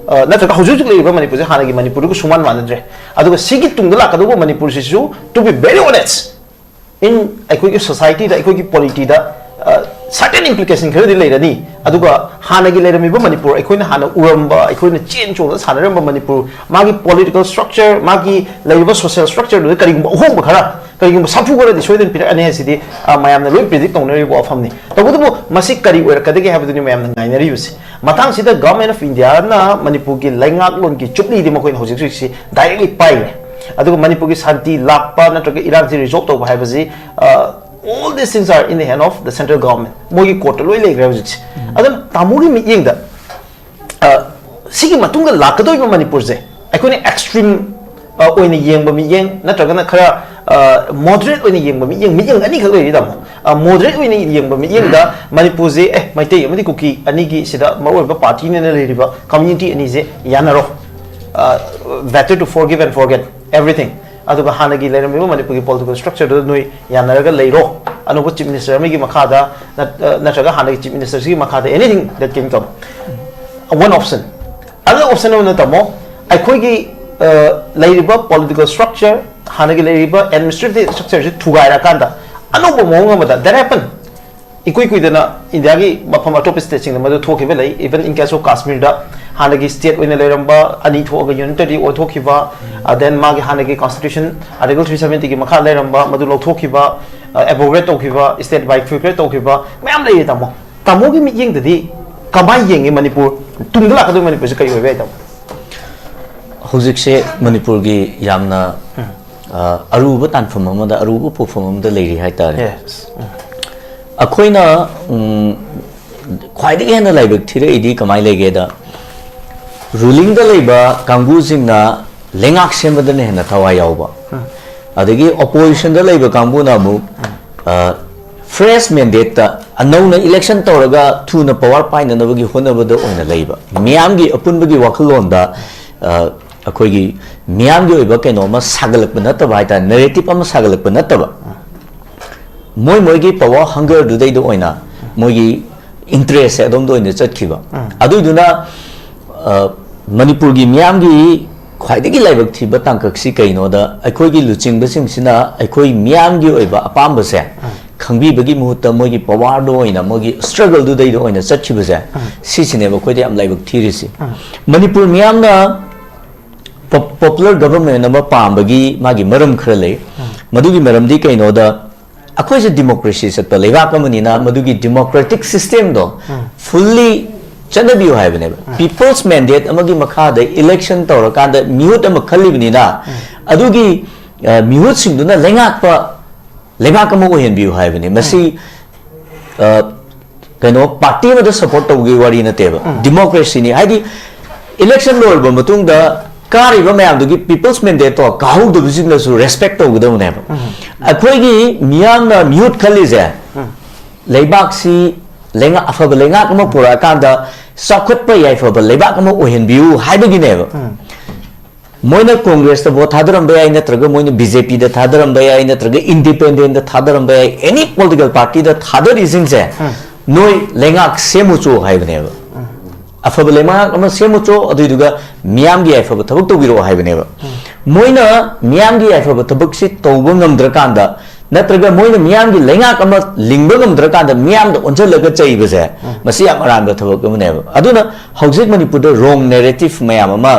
ꯑ, ꯅꯠꯇ꯭ꯔꯒ ꯍꯧꯖꯤꯛ ꯍꯧꯖꯤꯛ ꯂꯩꯔꯤꯕ ꯃꯅꯤꯄꯨꯔꯁꯦ ꯍꯥꯟꯅꯒꯤ ꯃꯅꯤꯄꯨꯔꯗꯨꯒ ꯁꯨꯃꯥꯟ ꯃꯥꯟꯅꯗ꯭ꯔꯦ꯫ ꯑꯗꯨꯒ ꯁꯤꯒꯤ ꯇꯨꯡꯗ ꯂꯥꯛꯀꯗꯧꯕ ꯃꯅꯤꯄꯨꯔꯁꯤꯁꯨ, to be very honest, in ꯑꯩꯈꯣꯏꯒꯤ society ꯗ, ꯑꯩꯈꯣꯏꯒꯤ polity ꯗ, ꯑ, certain implication ꯈꯔꯗꯤ ꯂꯩꯔꯅꯤ꯫ ꯑꯗꯨꯒ ꯍꯥꯟꯅꯒꯤ ꯂꯩꯔꯝꯃꯤꯕ ꯃꯅꯤꯄꯨꯔ, ꯑꯩꯈꯣꯏꯅ ꯍꯥꯟꯅ ꯎꯔꯝꯕ, ꯑꯩꯈꯣꯏꯅ ꯆꯦꯟ ꯆꯣꯡꯗꯅ ꯁꯥꯟꯅꯔꯝꯕ ꯃꯅꯤꯄꯨꯔ, ꯃꯥꯒꯤ political structure, ꯃꯥꯒꯤ ꯂꯩꯔꯤꯕ social structure ꯗꯨꯗ ꯀꯔꯤꯒꯨꯝꯕ ꯑꯍꯣꯡꯕ ꯈꯔ, ꯀꯔꯤꯒꯨꯝꯕ ꯁꯥꯐꯨ ꯈꯔꯗꯤ ꯁꯣꯏꯗꯅ ꯄꯤꯔꯛꯑꯅꯤ ꯍꯥꯏꯁꯤꯗꯤ, ꯑ, ꯃꯌꯥꯝꯅ ꯂꯣꯏ predict ꯇꯧꯅꯔꯤꯕ ꯋꯥꯐꯝꯅꯤ꯫ ꯇꯧꯕꯇꯕꯨ ꯃꯁꯤ ꯀꯔꯤ ꯑꯣꯏꯔꯛꯀꯗꯒꯦ ꯍꯥꯏꯕꯗꯨꯅꯤ ꯃꯌꯥꯝꯅ ꯉꯥꯏꯅꯔꯤꯕꯁꯤ꯫ ꯃꯇꯥꯡꯁꯤꯗ Government of India ꯅ ꯃꯅꯤꯄꯨꯔꯒꯤ ꯂꯩꯉꯥꯛꯂꯣꯟꯒꯤ ꯆꯨꯞꯂꯤꯗꯤ ꯃꯈꯣꯏꯅ ꯍꯧꯖꯤꯛ ꯍꯧꯖꯤꯛꯁꯤ directly ꯄꯥꯏꯔꯦ꯫ ꯑꯗꯨꯒ ꯃꯅꯤꯄꯨꯔꯒꯤ ꯁꯥꯟꯇꯤ ꯂꯥꯛꯄ ꯅꯠꯇ꯭ꯔꯒ ꯏꯔꯥꯡꯁꯤ resolve ꯇꯧꯕ ꯍꯥꯏꯕꯁꯤ, ꯑ, all these things are in the hand of the central government. ꯃꯣꯏꯒꯤ ꯈꯨꯠꯇ ꯂꯣꯏ ꯂꯩꯈ꯭ꯔꯦ ꯍꯧꯖꯤꯛꯁꯦ꯫ ꯑꯗꯨꯅ ꯇꯥꯃꯣꯒꯤ ꯃꯤꯠꯌꯦꯡꯗ, ꯑ, ꯁꯤꯒꯤ ꯃꯇꯨꯡꯗ ꯂꯥꯛꯀꯗꯧꯔꯤꯕ ꯃꯅꯤꯄꯨꯔꯁꯦ ꯑꯩꯈꯣꯏꯅ extreme, ꯑ, ꯑꯣꯏꯅ ꯌꯦꯡꯕ ꯃꯤꯠꯌꯦꯡ ꯅꯠꯇ꯭ꯔꯒꯅ ꯈꯔ, ꯃꯣꯗꯔꯦꯠ ꯑꯣꯏꯅ ꯌꯦꯡꯕ ꯃꯤꯠꯌꯦꯡ ꯃꯤꯠꯌꯦꯡ ꯑꯅꯤꯈꯛ ꯂꯩꯔꯤ ꯇꯥꯃꯣ꯫ ꯃꯣꯗꯔꯦꯠ ꯑꯣꯏꯅ ꯌꯦꯡꯕ ꯃꯤꯠꯌꯦꯡꯗ ꯃꯅꯤꯄꯨꯔꯁꯦ ꯑꯦ ꯃꯩꯇꯩ ꯑꯃꯗꯤ ꯀꯨꯀꯤ ꯑꯅꯤꯒꯤ ꯁꯤꯗ ꯃꯔꯨꯑꯣꯏꯕ ꯄꯥꯔꯇꯤꯅꯦꯅ ꯂꯩꯔꯤꯕ ꯀꯝꯃ꯭ꯌꯨꯅꯤꯇꯤ ꯑꯅꯤꯁꯦ ꯌꯥꯅꯔꯣ, better to forgive and forget everything꯫ ꯑꯗꯨꯒ ꯍꯥꯟꯅꯒꯤ ꯂꯩꯔꯝꯃꯤꯕ ꯃꯅꯤꯄꯨꯔꯒꯤ ꯄꯣꯂꯤꯇꯤꯀꯦꯜ ꯁ꯭ꯇ꯭ꯔꯛꯆꯔꯗꯨꯗ ꯅꯣꯏ ꯌꯥꯅꯔꯒ ꯂꯩꯔꯣ꯫ ꯑꯅꯧꯕ ꯆꯤꯐ ꯃꯤꯅꯤꯁꯇꯔ ꯑꯃꯒꯤ ꯃꯈꯥꯗ ꯅꯠ- ꯑ, ꯅꯠꯇ꯭ꯔꯒ ꯍꯥꯟꯅꯒꯤ ꯆꯤꯐ ꯃꯤꯅꯤꯁꯇꯔꯁꯤꯒꯤ ꯃꯈꯥꯗ anything that can come, one option꯫ ꯑꯗꯨ ꯑꯣꯞꯁꯟ ꯑꯃꯅ ꯇꯥꯃꯣ, ꯑꯩꯈꯣꯏꯒꯤ ꯑ, ꯂꯩꯔꯤꯕ ꯄꯣꯂꯤꯇꯤꯀꯦꯜ ꯁ꯭ꯇ꯭ꯔꯛꯆꯔ, ꯍꯥꯟꯅꯒꯤ ꯂꯩꯔꯤꯕ ꯑꯦꯗꯃꯤꯅꯤꯁꯇ꯭ꯔꯦꯇꯤꯚ ꯁ꯭ꯇ꯭ꯔꯛꯆꯔꯁꯤ ꯊꯨꯒꯥꯏꯔꯀꯥꯟꯗ ꯑꯅꯧꯕ ꯃꯑꯣꯡ ꯑꯃꯗ that happen꯫ ꯏꯀꯨꯏ ꯀꯨꯏꯗꯅ ꯏꯟꯗꯤꯌꯥꯒꯤ ꯃꯐꯝ ꯑꯇꯣꯞꯄ ꯁ꯭ꯇꯦꯠꯁꯤꯡꯗ ꯃꯗꯨ ꯊꯣꯛꯈꯤꯕ ꯂꯩ꯫ Even in case of ꯀꯥꯁꯃꯤꯔꯗ ꯍꯥꯟꯅꯒꯤ ꯁ꯭ꯇꯦꯠ ꯑꯣꯏꯅ ꯂꯩꯔꯝꯕ ꯑꯅꯤ ꯊꯣꯛꯑꯒ ꯌꯨꯅꯤꯇꯔꯤ ꯑꯣꯟꯊꯣꯛꯈꯤꯕ, ꯑ, then ꯃꯥꯒꯤ ꯍꯥꯟꯅꯒꯤ ꯀꯣꯟꯁꯇꯤꯇ꯭ꯌꯨꯁꯟ ꯑꯥꯔꯇꯤꯀꯜ ꯊ꯭ꯔꯤ ꯁꯕꯦꯟꯇꯤꯒꯤ ꯃꯈꯥ ꯂꯩꯔꯝꯕ ꯃꯗꯨ ꯂꯧꯊꯣꯛꯈꯤꯕ, ꯑꯦꯕꯣꯒ꯭ꯔꯦꯠ ꯇꯧꯈꯤꯕ, ꯁ꯭ꯇꯦꯠ ꯕꯥꯏꯐꯔꯀꯦꯠ ꯇꯧꯈꯤꯕ ꯃꯌꯥꯝ ꯂꯩꯔꯦ ꯇꯥꯃꯣ꯫ ꯇꯥꯃꯣꯒꯤ ꯃꯤꯠꯌꯦꯡꯗꯗꯤ ꯀꯃꯥꯏꯅ ꯌꯦꯡꯉꯤ ꯃꯅꯤꯄꯨꯔ, ꯇꯨꯡꯗ ꯂꯥꯛꯀꯗꯣꯏ ꯃꯅꯤꯄꯨꯔꯁꯦ ꯀꯔꯤ ꯑꯣꯏꯕ ꯌꯥꯏ ꯇꯥꯃꯣ? ꯍꯧꯖꯤꯛꯁꯦ ꯃꯅꯤꯄꯨꯔꯒꯤ ꯌꯥꯝꯅ ꯑ, ꯑꯔꯨꯕ ꯇꯥꯟꯐꯝ ꯑꯃꯗ, ꯑꯔꯨꯕ ꯄꯣꯠꯐꯝ ꯑꯃꯗ ꯂꯩꯔꯤ ꯍꯥꯏꯇꯥꯔꯦ꯫ Yes. ꯑꯩꯈꯣꯏꯅ ꯎꯝ, ꯈ꯭ꯋꯥꯏꯗꯒꯤ ꯍꯦꯟꯅ ꯂꯥꯏꯕꯛ ꯊꯤꯔꯛꯏꯗꯤ ꯀꯃꯥꯏꯅ ꯂꯩꯒꯦꯗ, ꯔꯨꯂꯤꯡꯗ ꯂꯩꯕ ꯀꯥꯡꯕꯨꯁꯤꯡꯅ ꯂꯩꯉꯥꯛ ꯁꯦꯝꯕꯗꯅ ꯍꯦꯟꯅ ꯊꯋꯥꯏ ꯌꯥꯎꯕ, ꯑꯗꯒꯤ ꯑꯣꯄꯣꯖꯤꯁꯟꯗ ꯂꯩꯕ ꯀꯥꯡꯕꯨꯅ ꯑꯃꯨꯛ ꯐ꯭ꯔꯦꯁ ꯃꯦꯟꯗꯦꯠꯇ ꯑꯅꯧꯅ ꯏꯂꯦꯛꯁꯟ ꯇꯧꯔꯒ ꯊꯨꯅ ꯄꯋꯥꯔ ꯄꯥꯏꯅꯅꯕꯒꯤ ꯍꯣꯠꯅꯕꯗ ꯑꯣꯏꯅ ꯂꯩꯕ, ꯃꯤꯌꯥꯝꯒꯤ ꯑꯄꯨꯟꯕꯒꯤ ꯋꯥꯈꯜꯂꯣꯟꯗ ꯑ, ꯑꯩꯈꯣꯏꯒꯤ ꯃꯤꯌꯥꯝꯒꯤ ꯑꯣꯏꯕ ꯀꯩꯅꯣ ꯑꯃ ꯁꯥꯒꯠꯂꯛꯄ ꯅꯠꯇꯕ ꯍꯥꯏꯇꯥꯔꯦ, ꯅꯦꯔꯦꯇꯤꯞ ꯑꯃ ꯁꯥꯒꯠꯂꯛꯄ ꯅꯠꯇꯕ, ꯃꯣꯏ ꯃꯣꯏꯒꯤ ꯄꯋꯥꯔ ꯍꯪꯒꯔꯗꯨꯗꯩꯗ ꯑꯣꯏꯅ ꯃꯣꯏꯒꯤ ꯏꯟꯇꯔꯦꯁꯁꯦ ꯑꯗꯣꯝꯗ ꯑꯣꯏꯅ ꯆꯠꯈꯤꯕ꯫ ꯑꯗꯨꯏꯗꯨꯅ ꯑ, ꯃꯅꯤꯄꯨꯔꯒꯤ ꯃꯤꯌꯥꯝꯒꯤ ꯈ꯭ꯋꯥꯏꯗꯒꯤ ꯂꯥꯏꯕꯛ ꯊꯤꯕ ꯇꯥꯡꯀꯛꯁꯤ ꯀꯩꯅꯣꯗ, ꯑꯩꯈꯣꯏꯒꯤ ꯂꯨꯆꯤꯡꯕꯁꯤꯡꯁꯤꯅ ꯑꯩꯈꯣꯏ ꯃꯤꯌꯥꯝꯒꯤ ꯑꯣꯏꯕ ꯑꯄꯥꯝꯕꯁꯦ ꯈꯪꯕꯤꯕꯒꯤ ꯃꯍꯨꯠꯇ ꯃꯣꯏꯒꯤ ꯄꯋꯥꯔꯗ ꯑꯣꯏꯅ, ꯃꯣꯏꯒꯤ ꯁ꯭ꯇ꯭ꯔꯒꯜꯗꯨꯗꯩꯗ ꯑꯣꯏꯅ ꯆꯠꯈꯤꯕꯁꯦ, ꯁꯤꯁꯤꯅꯦꯕ ꯑꯩꯈꯣꯏꯗ ꯌꯥꯝ ꯂꯥꯏꯕꯛ ꯊꯤꯔꯤꯁꯤ꯫ ꯃꯅꯤꯄꯨꯔ ꯃꯤꯌꯥꯝꯅ ꯄꯣ- ꯄꯣꯄꯨꯂꯔ ꯒꯚꯔꯟꯃꯦꯟ ꯑꯃ ꯄꯥꯝꯕꯒꯤ ꯃꯥꯒꯤ ꯃꯔꯝ ꯈꯔ ꯂꯩ꯫ ꯃꯗꯨꯒꯤ ꯃꯔꯝꯗꯤ ꯀꯩꯅꯣꯗ, ꯑꯩꯈꯣꯏꯁꯦ ꯗꯤꯃꯣꯀ꯭ꯔꯦꯁꯤ ꯆꯠꯄ ꯂꯩꯕꯥꯛ ꯑꯃꯅꯤꯅ ꯃꯗꯨꯒꯤ ꯗꯤꯃꯣꯀ꯭ꯔꯦꯇꯤꯛ ꯁꯤꯁꯇꯦꯝꯗꯣ ꯐꯨꯜꯂꯤ ꯆꯠꯅꯕꯤꯌꯨ ꯍꯥꯏꯕꯅꯦꯕ꯫ ꯄꯤꯄꯜꯁ ꯃꯦꯟꯗꯦꯠ ꯑꯃꯒꯤ ꯃꯈꯥꯗ ꯏꯂꯦꯛꯁꯟ ꯇꯧꯔꯀꯥꯟꯗ ꯃꯤꯍꯨꯠ ꯑꯃ ꯈꯜꯂꯤꯕꯅꯤꯅ, ꯑꯗꯨꯒꯤ ꯑ, ꯃꯤꯍꯨꯠꯁꯤꯡꯗꯨꯅ ꯂꯩꯉꯥꯛꯄ ꯂꯩꯕꯥꯛ ꯑꯃ ꯑꯣꯏꯍꯟꯕꯤꯌꯨ ꯍꯥꯏꯕꯅꯤ꯫ ꯃꯁꯤ ꯑ, ꯀꯩꯅꯣ, ꯄꯥꯔꯇꯤ ꯑꯃꯗ ꯁꯄꯣꯔꯠ ꯇꯧꯕꯒꯤ ꯋꯥꯔꯤ ꯅꯠꯇꯦꯕ, ꯗꯤꯃꯣꯀ꯭ꯔꯦꯁꯤꯅꯤ꯫ ꯍꯥꯏꯗꯤ ꯏꯂꯦꯛꯁꯟ ꯂꯣꯏꯔꯕ ꯃꯇꯨꯡꯗ ꯀꯥꯔꯤꯕ ꯃꯌꯥꯝꯗꯨꯒꯤ people's mandate ꯇꯣ ꯀꯥꯍꯧꯗꯕꯁꯤꯡꯗꯁꯨ respect ꯇꯧꯒꯗꯕꯅꯦꯕ꯫ ꯑꯩꯈꯣꯏꯒꯤ ꯃꯤꯌꯥꯝꯅ ꯃꯤꯍꯨꯠ ꯈꯜꯂꯤꯁꯦ, ꯂꯩꯕꯥꯛꯁꯤ ꯂꯩꯉꯥꯛ, ꯑꯐꯕ ꯂꯩꯉꯥꯛ ꯑꯃ ꯄꯨꯔꯛꯑꯀꯥꯟꯗ ꯆꯥꯎꯈꯠꯄ ꯌꯥꯏꯐꯕ ꯂꯩꯕꯥꯛ ꯑꯃ ꯑꯣꯏꯍꯟꯕꯤꯌꯨ ꯍꯥꯏꯕꯒꯤꯅꯦꯕ꯫ ꯃꯣꯏꯅ ꯀꯣꯡꯒ꯭ꯔꯦꯁꯇ vote ꯊꯥꯗꯔꯝꯕ ꯌꯥꯏ, ꯅꯠꯇ꯭ꯔꯒ ꯃꯣꯏꯅ BJP ꯗ ꯊꯥꯗꯔꯝꯕ ꯌꯥꯏ, ꯅꯠꯇ꯭ꯔꯒ independent ꯗ ꯊꯥꯗꯔꯝꯕ ꯌꯥꯏ, any political party ꯗ ꯊꯥꯗꯔꯤꯁꯤꯡꯁꯦ, ꯅꯣꯏ ꯂꯩꯉꯥꯛ ꯁꯦꯝꯃꯨꯆꯣ ꯍꯥꯏꯕꯅꯦꯕ꯫ ꯑꯐꯕ ꯂꯩꯉꯥꯛ ꯑꯃ ꯁꯦꯝꯃꯨꯆꯣ, ꯑꯗꯨꯏꯗꯨꯒ ꯃꯤꯌꯥꯝꯒꯤ ꯌꯥꯏꯐꯕ ꯊꯕꯛ ꯇꯧꯕꯤꯔꯛꯑꯣ ꯍꯥꯏꯕꯅꯦꯕ꯫ ꯃꯣꯏꯅ ꯃꯤꯌꯥꯝꯒꯤ ꯌꯥꯏꯐꯕ ꯊꯕꯛꯁꯤ ꯇꯧꯕ ꯉꯝꯗ꯭ꯔꯀꯥꯟꯗ, ꯅꯠꯇ꯭ꯔꯒ ꯃꯣꯏꯅ ꯃꯤꯌꯥꯝꯒꯤ ꯂꯩꯉꯥꯛ ꯑꯃ ꯂꯤꯡꯕ ꯉꯝꯗ꯭ꯔꯀꯥꯟꯗ ꯃꯤꯌꯥꯝꯗ ꯑꯣꯟꯁꯤꯜꯂꯒ ꯆꯩꯕꯁꯦ, ꯃꯁꯤ ꯌꯥꯝ ꯑꯔꯥꯟꯕ ꯊꯕꯛ ꯑꯃꯅꯦꯕ꯫ ꯑꯗꯨꯅ ꯍꯧꯖꯤꯛ ꯃꯅꯤꯄꯨꯔꯗ wrong narrative ꯃꯌꯥꯝ ꯑꯃ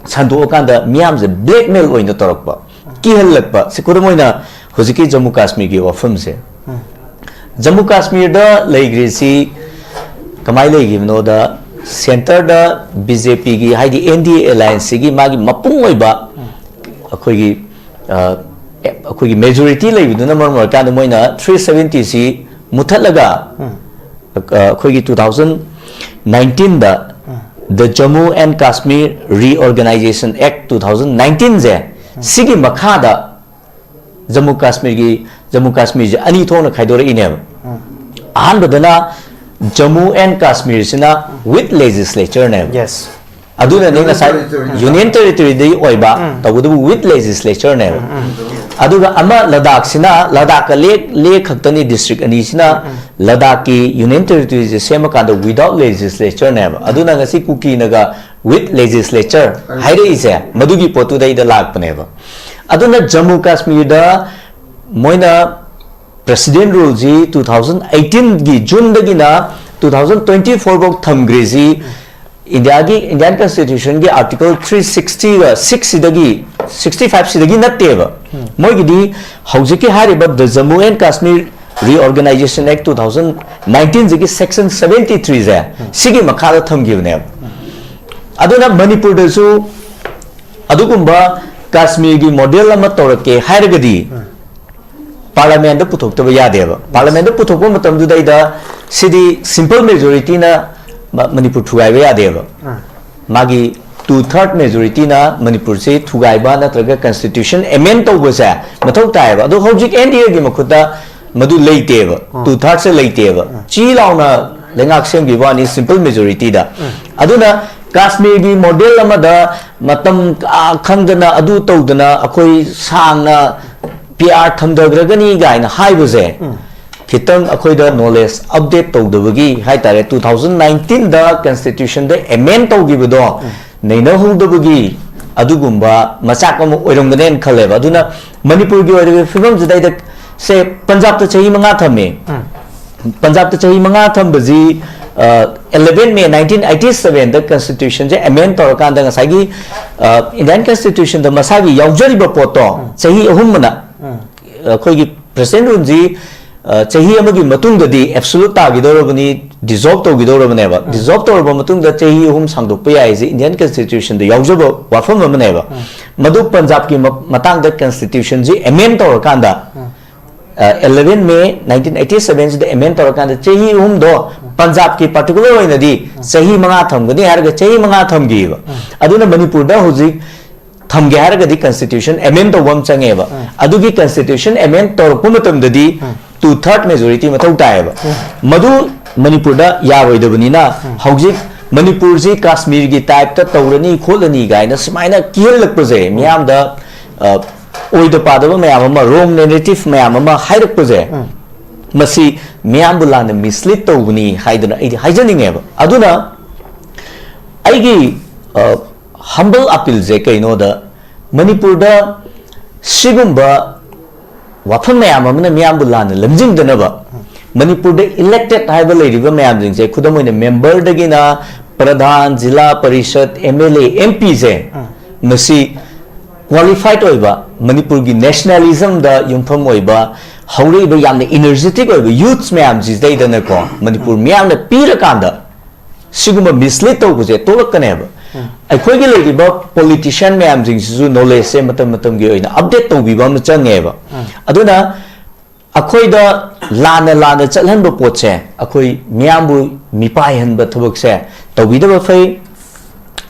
ꯁꯟꯗꯣꯛꯑꯀꯥꯟꯗ ꯃꯤꯌꯥꯝꯁꯦ blackmail ꯑꯣꯏꯅ ꯇꯧꯔꯛꯄ, ꯀꯤꯍꯜꯂꯛꯄ꯫ ꯁꯤ ꯈꯨꯗꯝ ꯑꯣꯏꯅ ꯍꯧꯖꯤꯛꯀꯤ ꯖꯝꯃꯨ ꯀꯥꯁꯃꯤꯔꯒꯤ ꯋꯥꯐꯝꯁꯦ, ꯖꯝꯃꯨ ꯀꯥꯁꯃꯤꯔꯗ ꯂꯩꯈ꯭ꯔꯤꯁꯤ ꯀꯃꯥꯏꯅ ꯂꯩꯈꯤꯕꯅꯣꯗ, centre ꯗ BJP ꯒꯤ, ꯍꯥꯏꯗꯤ NDA alliance ꯁꯤꯒꯤ ꯃꯥꯒꯤ ꯃꯄꯨꯡ ꯑꯣꯏꯕ ꯑꯩꯈꯣꯏꯒꯤ, ꯑ, ꯑꯩꯈꯣꯏꯒꯤ majority ꯂꯩꯕꯗꯨꯅ ꯃꯔꯝ ꯑꯣꯏꯔꯀꯥꯟꯗ ꯃꯣꯏꯅ three seventy ꯁꯤ ꯃꯨꯊꯠꯂꯒ, ꯑ, ꯑꯩꯈꯣꯏꯒꯤ two thousand nineteen the the Jammu and Kashmir Reorganization Act two thousand nineteen ꯁꯦ, ꯁꯤꯒꯤ ꯃꯈꯥꯗ ꯖꯝꯃꯨ ꯀꯥꯁꯃꯤꯔꯒꯤ, ꯖꯝꯃꯨ ꯀꯥꯁꯃꯤꯔꯁꯦ ꯑꯅꯤ ꯊꯣꯛꯅ ꯈꯥꯏꯗꯣꯔꯛꯏꯅꯦꯕ꯫ ꯑꯍꯥꯟꯕꯗꯅ ꯖꯝꯃꯨ ꯑꯦꯟ ꯀꯥꯁꯃꯤꯔꯁꯤꯅ with legislature ꯅꯦꯕ꯫ Yes. ꯑꯗꯨꯅꯅꯦ ꯉꯁꯥꯏ Union Territory ꯗꯒꯤ ꯑꯣꯏꯕ, ꯇꯧꯕꯇꯕꯨ with legislature ꯅꯦꯕ꯫ ꯑꯗꯨꯒ ꯑꯃ ꯂꯗꯥꯛꯁꯤꯅ, ꯂꯗꯥꯛꯀ ꯂꯦ, ꯂꯦ ꯈꯛꯇꯅꯤ, district ꯑꯅꯤꯁꯤꯅ ꯂꯗꯥꯛꯀꯤ Union Territory ꯁꯦ ꯁꯦꯝꯃꯀꯥꯟꯗ without legislature ꯅꯦꯕ꯫ ꯑꯗꯨꯅ ꯉꯁꯤ ꯀꯨꯀꯤꯅꯒ with legislature ꯍꯥꯏꯔꯛꯏꯁꯦ ꯃꯗꯨꯒꯤ ꯄꯣꯠꯇꯨꯗꯩꯗ ꯂꯥꯛꯄꯅꯦꯕ꯫ ꯑꯗꯨꯅ ꯖꯝꯃꯨ ꯀꯥꯁꯃꯤꯔꯗ ꯃꯣꯏꯅ President Rule ꯁꯤ two thousand eighteen ꯒꯤ June ꯗꯒꯤꯅ two thousand twenty four ꯐꯥꯎ ꯊꯝꯈ꯭ꯔꯤꯁꯤ ꯏꯟꯗꯤꯌꯥꯒꯤ, Indian Constitution ꯒꯤ Article three sixty ꯒ six ꯁꯤꯗꯒꯤ, sixty five ꯁꯤꯗꯒꯤ ꯅꯠꯇꯦꯕ꯫ ꯃꯣꯏꯒꯤꯗꯤ ꯍꯧꯖꯤꯛꯀꯤ ꯍꯥꯏꯔꯤꯕ the Jammu and Kashmir Reorganization Act two thousand nineteen ꯁꯤꯒꯤ section seventy three ꯁꯦ, ꯁꯤꯒꯤ ꯃꯈꯥꯗ ꯊꯝꯈꯤꯕꯅꯦꯕ꯫ ꯑꯗꯨꯅ ꯃꯅꯤꯄꯨꯔꯗꯁꯨ ꯑꯗꯨꯒꯨꯝꯕ ꯀꯥꯁꯃꯤꯔꯒꯤ model ꯑꯃ ꯇꯧꯔꯛꯀꯦ ꯍꯥꯏꯔꯒꯗꯤ, Parliament ꯇ ꯄꯨꯊꯣꯛꯇꯕ ꯌꯥꯗꯦꯕ꯫ Parliament ꯇ ꯄꯨꯊꯣꯛꯄ ꯃꯇꯝꯗꯨꯗꯩꯗ ꯁꯤꯗꯤ simple majority ꯅ ꯃ-, ꯃꯅꯤꯄꯨꯔ ꯊꯨꯒꯥꯏꯕ ꯌꯥꯗꯦꯕ꯫ ꯃꯥꯒꯤ two third majority-ꯅ ꯃꯅꯤꯄꯨꯔꯁꯤ ꯊꯨꯒꯥꯏꯕ ꯅꯠꯇ꯭ꯔꯒ constitution amend ꯇꯧꯕꯁꯦ ꯃꯊꯧ ꯇꯥꯏꯌꯦꯕ꯫ ꯑꯗꯣ ꯍꯧꯖꯤꯛ N D A-ꯒꯤ ꯃꯈꯨꯠꯇ ꯃꯗꯨ ꯂꯩꯇꯦꯕ, two thirds-ꯁꯦ ꯂꯩꯇꯦꯕ꯫ ꯆꯤ ꯂꯥꯎꯅ ꯂꯩꯉꯥꯛ ꯁꯦꯝꯈꯤꯕ ꯋꯥꯅꯤ, simple majority-ꯗ꯫ ꯑꯗꯨꯅ ꯀꯥꯁꯃꯤꯔꯒꯤ model ꯑꯃꯗ ꯃꯇꯝ, ꯑꯥ, ꯈꯪꯗꯅ, ꯑꯗꯨ ꯇꯧꯗꯅ, ꯑꯩꯈꯣꯏ ꯁꯥꯡꯅ P R ꯊꯝꯊꯈ꯭ꯔꯒꯅꯤ ꯀꯥꯏꯅ ꯍꯥꯏꯕꯁꯦ, ꯈꯤꯇꯪ ꯑꯩꯈꯣꯏꯗ knowledge update ꯇꯧꯗꯕꯒꯤ ꯍꯥꯏꯇꯥꯔꯦ꯫ Two thousand nineteen-ꯗ constitution-ꯗ amend ꯇꯧꯈꯤꯕꯗꯣ ꯅꯩꯅꯍꯧꯗꯕꯒꯤ ꯑꯗꯨꯒꯨꯝꯕ ꯃꯆꯥꯛ ꯑꯃ ꯑꯣꯏꯔꯝꯒꯅꯦꯅ ꯈꯜꯂꯦꯕ꯫ ꯑꯗꯨꯅ ꯃꯅꯤꯄꯨꯔꯒꯤ ꯑꯣꯏꯔꯤꯕ ꯐꯤꯕꯝꯁꯤꯗ ꯑꯩꯗ ꯁꯦ ꯄꯟꯖꯥꯕꯇ ꯆꯍꯤ ꯃꯉꯥ ꯊꯝꯃꯦ꯫ ꯄꯟꯖꯥꯕꯇ ꯆꯍꯤ ꯃꯉꯥ ꯊꯝꯕꯁꯤ, ꯑ, eleven May nineteen eighty seven-ꯗ constitution-ꯁꯦ amend ꯇꯧꯔꯀꯥꯟꯗ ꯉꯁꯥꯏꯒꯤ, ꯑ, Indian constitution-ꯗ ꯃꯁꯥꯒꯤ ꯌꯥꯎꯖꯔꯤꯕ ꯄꯣꯠꯇꯣ ꯆꯍꯤ ꯑꯍꯨꯝ ꯑꯅ ꯑꯩꯈꯣꯏꯒꯤ present rule-ꯁꯤ, ꯑ, ꯆꯍꯤ ꯑꯃꯒꯤ ꯃꯇꯨꯡꯗꯗꯤ absolute ꯇꯥꯈꯤꯗꯧꯔꯕꯅꯤ, dissolve ꯇꯧꯈꯤꯗꯧꯔꯕꯅꯦꯕ꯫ Dissolve ꯇꯧꯔꯕ ꯃꯇꯨꯡꯗ ꯆꯍꯤ ꯑꯍꯨꯝ ꯁꯥꯡꯗꯣꯛꯄ ꯌꯥꯏꯁꯦ Indian constitution-ꯗ ꯌꯥꯎꯖꯕ ꯋꯥꯐꯝ ꯑꯃꯅꯦꯕ꯫ ꯃꯗꯨ ꯄꯟꯖꯥꯕꯀꯤ ꯃ-, ꯃꯇꯥꯡꯗ constitution-ꯁꯤ amend ꯇꯧꯔꯀꯥꯟꯗ, ꯑ, eleven May nineteen eighty seven-ꯁꯤꯗ amend ꯇꯧꯔꯀꯥꯟꯗ ꯆꯍꯤ ꯑꯍꯨꯝꯗꯣ ꯄꯟꯖꯥꯕꯀꯤ particular ꯑꯣꯏꯅꯗꯤ ꯆꯍꯤ ꯃꯉꯥ ꯊꯝꯒꯅꯤ ꯍꯥꯏꯔꯒ ꯆꯍꯤ ꯃꯉꯥ ꯊꯝꯈꯤꯕ꯫ ꯑꯗꯨꯅ ꯃꯅꯤꯄꯨꯔꯗ ꯍꯧꯖꯤꯛ ꯊꯝꯒꯦ ꯍꯥꯏꯔꯒꯗꯤ constitution amend ꯇꯧꯕ ꯑꯃ ꯆꯪꯉꯦꯕ꯫ ꯑꯗꯨꯒꯤ constitution amend ꯇꯧꯔꯛꯄ ꯃꯇꯝꯗꯗꯤ two third majority ꯃꯊꯧ ꯇꯥꯏꯌꯦꯕ꯫ ꯃꯗꯨ ꯃꯅꯤꯄꯨꯔꯗ ꯌꯥꯔꯣꯏꯗꯕꯅꯤꯅ ꯍꯧꯖꯤꯛ ꯃꯅꯤꯄꯨꯔꯁꯤ ꯀꯥꯁꯃꯤꯔꯒꯤ type-ꯇ ꯇꯧꯔꯅꯤ ꯈꯣꯠꯂꯅꯤ ꯀꯥꯏꯅ ꯁꯨꯃꯥꯏꯅ ꯀꯤꯍꯜꯂꯛꯄꯁꯦ, ꯃꯤꯌꯥꯝꯗ, ꯑ, ꯑꯣꯏꯗ ꯄꯥꯗꯕ ꯃꯌꯥꯝ ꯑꯃ, wrong narrative ꯃꯌꯥꯝ ꯑꯃ ꯍꯥꯏꯔꯛꯄꯁꯦ, ꯃꯁꯤ ꯃꯤꯌꯥꯝꯕꯨ ꯂꯥꯟꯅ mislead ꯇꯧꯕꯅꯤ ꯍꯥꯏꯗꯅ ꯑꯩꯗꯤ ꯍꯥꯏꯖꯅꯤꯡꯉꯦꯕ꯫ ꯑꯗꯨꯅ ꯑꯩꯒꯤ, ꯑ, humble appeal-ꯁꯦ ꯀꯩꯅꯣꯗ, ꯃꯅꯤꯄꯨꯔꯗ ꯁꯤꯒꯨꯝꯕ ꯋꯥꯐꯝ ꯃꯌꯥꯝ ꯑꯃꯅ ꯃꯤꯌꯥꯝꯕꯨ ꯂꯥꯟꯅ ꯂꯝꯖꯤꯡꯗꯅꯕ, ꯃꯅꯤꯄꯨꯔꯗ elected ꯍꯥꯏꯕ ꯂꯩꯔꯤꯕ ꯃꯌꯥꯝꯁꯤꯡꯁꯦ, ꯈꯨꯗꯝ ꯑꯣꯏꯅ member-ꯗꯒꯤꯅ ꯄ꯭ꯔꯙꯥꯟ, ꯖꯤꯂꯥ parishad, M L A, M P-ꯁꯦ, ꯃꯁꯤ qualified ꯑꯣꯏꯕ, ꯃꯅꯤꯄꯨꯔꯒꯤ nationalism-ꯗ ꯌꯨꯝꯐꯝ ꯑꯣꯏꯕ, ꯍꯧꯔꯛꯏꯕ ꯌꯥꯝꯅ energetic ꯑꯣꯏꯕ youths ꯃꯌꯥꯝꯁꯤꯗꯩꯗꯅꯀꯣ, ꯃꯅꯤꯄꯨꯔ ꯃꯤꯌꯥꯝꯅ ꯄꯤꯔꯀꯥꯟꯗ ꯁꯤꯒꯨꯝꯕ mislead ꯇꯧꯕꯁꯦ ꯇꯣꯛꯂꯛꯀꯅꯦꯕ꯫ ꯑꯩꯈꯣꯏꯒꯤ ꯂꯩꯔꯤꯕ politician ꯃꯌꯥꯝꯁꯤꯡꯁꯤꯁꯨ knowledge-ꯁꯦ ꯃꯇꯝ ꯃꯇꯝꯒꯤ ꯑꯣꯏꯅ update ꯇꯧꯕꯤꯕ ꯑꯃ ꯆꯪꯉꯦꯕ꯫ ꯑꯗꯨꯅ ꯑꯩꯈꯣꯏꯗ ꯂꯥꯟꯅ ꯂꯥꯟꯅ ꯆꯠꯍꯟꯕ ꯄꯣꯠꯁꯦ, ꯑꯩꯈꯣꯏ ꯃꯤꯌꯥꯝꯕꯨ ꯃꯤꯄꯥꯏꯍꯟꯕ ꯊꯕꯛꯁꯦ ꯇꯧꯕꯤꯗꯕ ꯐꯩ꯫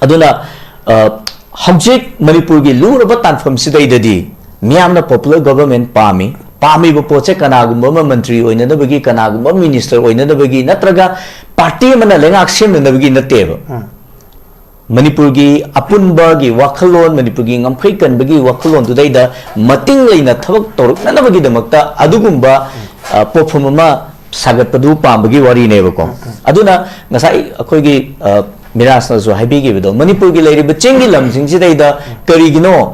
ꯑꯗꯨꯅ ꯑ, ꯍꯧꯖꯤꯛ ꯃꯅꯤꯄꯨꯔꯒꯤ ꯂꯨꯔꯕ ꯇꯥꯟꯐꯝꯁꯤꯗꯩꯗꯗꯤ ꯃꯤꯌꯥꯝꯅ popular government ꯄꯥꯝꯃꯤ꯫ ꯄꯥꯝꯃꯤꯕ ꯄꯣꯠꯁꯦ ꯀꯅꯥꯒꯨꯝꯕ ꯑꯃ ꯃꯟꯇ꯭ꯔꯤ ꯑꯣꯏꯅꯅꯕꯒꯤ, ꯀꯅꯥꯒꯨꯝꯕ ꯑꯃ minister ꯑꯣꯏꯅꯅꯕꯒꯤ, ꯅꯠꯇ꯭ꯔꯒ party ꯑꯃꯅ ꯂꯩꯉꯥꯛ ꯁꯦꯝꯅꯅꯕꯒꯤ ꯅꯠꯇꯦꯕ꯫ ꯎꯝ꯫ ꯃꯅꯤꯄꯨꯔꯒꯤ ꯑꯄꯨꯟꯕꯒꯤ ꯋꯥꯈꯜꯂꯣꯟ, ꯃꯅꯤꯄꯨꯔꯒꯤ ꯉꯝꯈꯩ ꯀꯟꯕꯒꯤ ꯋꯥꯈꯜꯂꯣꯟꯗꯨꯗꯩꯗ ꯃꯇꯤꯡ ꯂꯩꯅ ꯊꯕꯛ ꯇꯧꯔꯛꯅꯅꯕꯒꯤꯗꯃꯛꯇ ꯑꯗꯨꯒꯨꯝꯕ, ꯑ, ꯄꯣꯠꯐꯝ ꯑꯃ ꯁꯥꯒꯠꯄꯗꯨ ꯄꯥꯝꯕꯒꯤ ꯋꯥꯔꯤꯅꯦꯕꯀꯣ꯫ ꯎꯝ, ꯎꯝ꯫ ꯑꯗꯨꯅ ꯉꯁꯥꯏ ꯑꯩꯈꯣꯏꯒꯤ, ꯑ, ꯃꯤꯔꯥꯖꯅꯁꯨ ꯍꯥꯏꯕꯤꯈꯤꯕꯗꯣ, ꯃꯅꯤꯄꯨꯔꯒꯤ ꯂꯩꯔꯤꯕ ꯆꯤꯡꯒꯤ ꯂꯝꯁꯤꯡꯁꯤꯗꯩꯗ ꯀꯔꯤꯒꯤꯅꯣ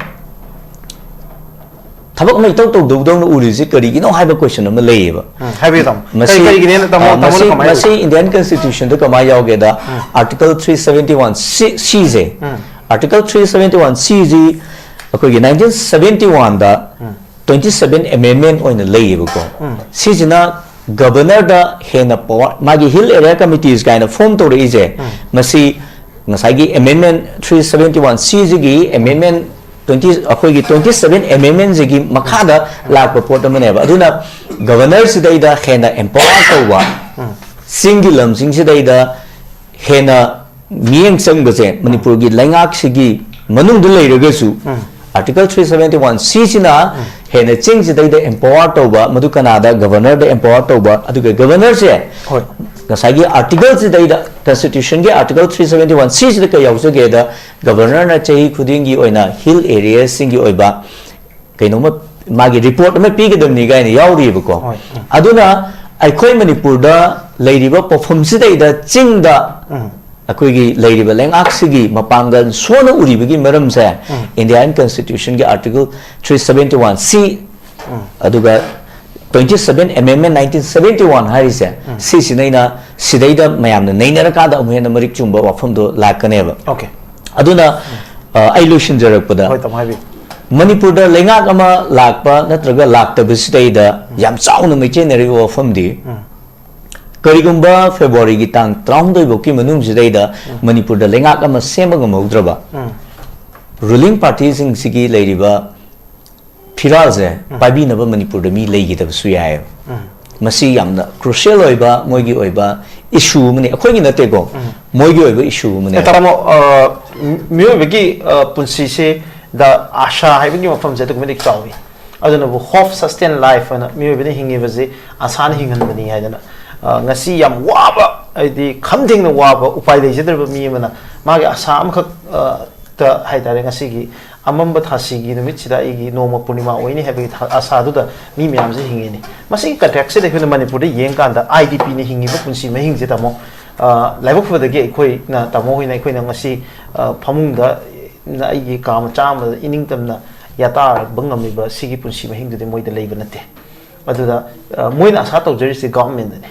ꯊꯕꯛ ꯑꯃ ꯏꯇꯧ ꯇꯧꯗꯧꯗꯧꯅ ꯎꯔꯤꯁꯤ ꯀꯔꯤꯒꯤꯅꯣ ꯍꯥꯏꯕ question ꯑꯃ ꯂꯩꯌꯦꯕ꯫ ꯎꯝ, ꯍꯥꯏꯕꯤꯌꯨ ꯇꯥꯃꯣ꯫ ꯃꯁꯤ, ꯀꯔꯤ, ꯀꯔꯤꯒꯤꯅꯦꯅ ꯇꯥꯃꯣ, ꯑ, ꯇꯥꯃꯣꯅ ꯃꯁꯤ, ꯀꯃꯥꯏꯅ ꯃꯁꯤ ꯍꯥꯏꯕꯤꯕ? Indian Constitution ꯗ ꯀꯃꯥꯏꯅ ꯌꯥꯎꯒꯦꯗ, ꯎꯝ꯫ Article three seventy one C, C ꯁꯦ, ꯎꯝ꯫ Article three seventy one C ꯁꯤ ꯑꯩꯈꯣꯏꯒꯤ nineteen seventy one ꯗ ꯎꯝ꯫ twenty seven amendment ꯑꯣꯏꯅ ꯂꯩꯌꯦꯕꯀꯣ꯫ ꯎꯝ꯫ ꯁꯤꯁꯤꯅ governor ꯗ ꯍꯦꯟꯅ power, ꯃꯥꯒꯤ hill area committees ꯀꯥꯏꯅ form ꯇꯧꯔꯛꯏꯁꯦ, ꯎꯝ꯫ ꯃꯁꯤ ꯉꯁꯥꯏꯒꯤ amendment three seventy one C ꯁꯤꯒꯤ amendment twenty, ꯑꯩꯈꯣꯏꯒꯤ twenty seven amendment ꯁꯤꯒꯤ ꯃꯈꯥꯗ ꯂꯥꯛꯄ ꯄꯣꯠ ꯑꯃꯅꯦꯕ꯫ ꯑꯗꯨꯅ governor ꯁꯤꯗꯩꯗ ꯍꯦꯟꯅ empower ꯇꯧꯕ, ꯎꯝ꯫ ꯆꯤꯡꯒꯤ ꯂꯝꯁꯤꯡꯁꯤꯗꯩꯗ ꯍꯦꯟꯅ ꯃꯤꯠꯌꯦꯡ ꯆꯪꯕꯁꯦ ꯃꯅꯤꯄꯨꯔꯒꯤ ꯂꯩꯉꯥꯛꯁꯤꯒꯤ ꯃꯅꯨꯡꯗ ꯂꯩꯔꯒꯁꯨ, ꯎꯝ꯫ Article three seventy one C ꯁꯤꯅ ꯎꯝ꯫ ꯍꯦꯟꯅ ꯆꯤꯡꯁꯤꯗꯩꯗ empower ꯇꯧꯕ, ꯃꯗꯨ ꯀꯅꯥꯗ? Governor ꯗ empower ꯇꯧꯕ꯫ ꯑꯗꯨꯒ governor ꯁꯦ ꯍꯣꯏ꯫ ꯉꯁꯥꯏꯒꯤ article ꯁꯤꯗꯩꯗ, Constitution ꯒꯤ Article three seventy one C ꯁꯤꯗ ꯀꯩ ꯌꯥꯎꯖꯒꯦꯗ, governor ꯅ ꯆꯍꯤ ꯈꯨꯗꯤꯡꯒꯤ ꯑꯣꯏꯅ hill area ꯁꯤꯡꯒꯤ ꯑꯣꯏꯕ ꯀꯩꯅꯣꯝꯃ, ꯃꯥꯒꯤ report ꯑꯃ ꯄꯤꯒꯗꯕꯅꯤ ꯀꯥꯏꯅ ꯌꯥꯎꯔꯤꯕꯀꯣ꯫ ꯍꯣꯏ, ꯎꯝ꯫ ꯑꯗꯨꯅ ꯑꯩꯈꯣꯏ ꯃꯅꯤꯄꯨꯔꯗ ꯂꯩꯔꯤꯕ ꯄꯣꯠꯐꯝꯁꯤꯗꯩꯗ ꯆꯤꯡꯗ ꯎꯝ꯫ ꯑꯩꯈꯣꯏꯒꯤ ꯂꯩꯔꯤꯕ ꯂꯩꯉꯥꯛꯁꯤꯒꯤ ꯃꯄꯥꯡꯒꯜ ꯁꯣꯟꯅ ꯎꯔꯤꯕꯒꯤ ꯃꯔꯝꯁꯦ ꯎꯝ꯫ Indian Constitution ꯒꯤ Article three seventy one C, ꯎꯝ꯫ ꯑꯗꯨꯒ twenty seven amendment nineteen seventy one ꯍꯥꯏꯔꯤꯁꯦ, ꯎꯝ꯫ ꯁꯤꯁꯤꯅ ꯑꯩꯅ ꯁꯤꯗꯩꯗ ꯃꯌꯥꯝꯅ ꯅꯩꯅꯔꯀꯥꯟꯗ ꯑꯃꯨꯛ ꯍꯦꯟꯅ ꯃꯔꯤꯛ ꯆꯨꯝꯕ ꯋꯥꯐꯝꯗꯣ ꯂꯥꯛꯀꯅꯦꯕ꯫ Okay꯫ ꯑꯗꯨꯅ, ꯑ, ꯑꯩ ꯂꯣꯏꯁꯤꯟꯖꯔꯛꯄꯗ, ꯍꯣꯏ, ꯇꯥꯃꯣ, ꯍꯥꯏꯕꯤꯌꯨ꯫ ꯃꯅꯤꯄꯨꯔꯗ ꯂꯩꯉꯥꯛ ꯑꯃ ꯂꯥꯛꯄ ꯅꯠꯇ꯭ꯔꯒ ꯂꯥꯛꯇꯕꯁꯤꯗꯩꯗ ꯎꯝ꯫ ꯌꯥꯝ ꯆꯥꯎꯅ ꯃꯩꯆꯦꯟꯅꯔꯤꯕ ꯋꯥꯐꯝꯗꯤ, ꯎꯝ꯫ ꯀꯔꯤꯒꯨꯝꯕ February ꯒꯤ ꯇꯥꯡ ꯇꯔꯥꯍꯨꯝꯗꯣꯏ ꯐꯥꯎꯒꯤ ꯃꯅꯨꯡꯁꯤꯗꯩꯗ ꯎꯝ꯫ ꯃꯅꯤꯄꯨꯔꯗ ꯂꯩꯉꯥꯛ ꯑꯃ ꯁꯦꯝꯕ ꯉꯝꯍꯧꯗ꯭ꯔꯕ, ꯎꯝ꯫ Ruling party ꯁꯤꯡꯁꯤꯒꯤ ꯂꯩꯔꯤꯕ ꯐꯤꯔꯥꯜꯁꯦ ꯎꯝ꯫ ꯄꯥꯏꯕꯤꯅꯕ ꯃꯅꯤꯄꯨꯔꯗ ꯃꯤ ꯂꯩꯈꯤꯗꯕꯁꯨ ꯌꯥꯏꯑꯕ꯫ ꯎꯝ꯫ ꯃꯁꯤ ꯌꯥꯝꯅ crucial ꯑꯣꯏꯕ, ꯃꯣꯏꯒꯤ ꯑꯣꯏꯕ issue ꯑꯃꯅꯤ꯫ ꯑꯩꯈꯣꯏꯒꯤ ꯅꯠꯇꯦꯀꯣ, ꯎꯝ꯫ ꯃꯣꯏꯒꯤ ꯑꯣꯏꯕ issue ꯑꯃꯅꯦ꯫ ꯑꯦ, ꯇꯥꯃꯣ, ꯑ, ꯃꯤꯑꯣꯏꯕꯒꯤ ꯑ, ꯄꯨꯟꯁꯤꯁꯤꯗ ꯑꯥꯁꯥ ꯍꯥꯏꯕꯒꯤ ꯃꯐꯝꯁꯦ ꯑꯗꯨꯛꯀꯤ ꯃꯇꯤꯛ ꯆꯥꯎꯏ꯫ ꯑꯗꯨꯅꯕꯨ "Hope sustain life" ꯍꯥꯏꯅ, ꯃꯤꯑꯣꯏꯕꯅ ꯍꯤꯡꯉꯤꯕꯁꯤ ꯑꯥꯁꯥꯅ ꯍꯤꯡꯍꯟꯕꯅꯤ ꯍꯥꯏꯗꯅ, ꯑ, ꯉꯁꯤ ꯌꯥꯝ ꯋꯥꯕ, ꯍꯥꯏꯗꯤ ꯈꯝ ꯊꯦꯡꯅ ꯋꯥꯕ, ꯎꯄꯥꯏ ꯂꯩꯖꯗ꯭ꯔꯕ ꯃꯤ ꯑꯃꯅ ꯃꯥꯒꯤ ꯑꯥꯁꯥ ꯑꯃꯈꯛ, ꯑ, ꯇ ꯍꯥꯏꯇꯥꯔꯦ, ꯉꯁꯤꯒꯤ ꯑꯃꯝꯕ ꯊꯥꯁꯤꯒꯤ ꯅꯨꯃꯤꯠꯁꯤꯗ ꯑꯩꯒꯤ ꯅꯣꯡꯃ ꯄꯨꯔꯅꯤꯃꯥ ꯑꯣꯏꯅꯤ ꯍꯥꯏꯕꯒꯤ ꯊꯥ-, ꯑꯥꯁꯥꯗꯨꯗ ꯃꯤ ꯃꯌꯥꯝꯁꯦ ꯍꯤꯡꯉꯤꯅꯤ꯫ ꯃꯁꯤꯒꯤ ꯀꯟꯇꯦꯛꯁꯁꯤꯗ ꯑꯩꯈꯣꯏꯅ ꯃꯅꯤꯄꯨꯔꯗ ꯌꯦꯡꯀꯥꯟꯗ, ꯑꯥꯏ ꯗꯤ ꯄꯤꯅ ꯍꯤꯡꯉꯤꯕ ꯄꯨꯟꯁꯤ ꯃꯍꯤꯡꯁꯦ, ꯇꯥꯃꯣ, ꯑ, ꯂꯥꯏꯕꯛ ꯐꯕꯗꯒꯤ ꯑꯩꯈꯣꯏꯅ, ꯇꯥꯃꯣ ꯍꯣꯏꯅ ꯑꯩꯈꯣꯏꯅ ꯉꯁꯤ, ꯑ, ꯐꯃꯨꯡꯗ ꯑꯩꯒꯤ ꯀꯥ ꯃꯆꯥ ꯑꯃꯗ ꯏꯅꯤꯡꯇꯝꯅ ꯌꯥꯇꯥꯕ ꯉꯝꯃꯤꯕ ꯁꯤꯒꯤ ꯄꯨꯟꯁꯤ ꯃꯍꯤꯡꯗꯨꯗꯤ ꯃꯣꯏꯗ ꯂꯩꯕ ꯅꯠꯇꯦ꯫ ꯑꯗꯨꯗ, ꯑ, ꯃꯣꯏꯅ ꯑꯥꯁꯥ ꯇꯧꯖꯔꯤꯁꯦ ꯒꯚꯔꯟꯃꯦꯟꯗꯅꯤ,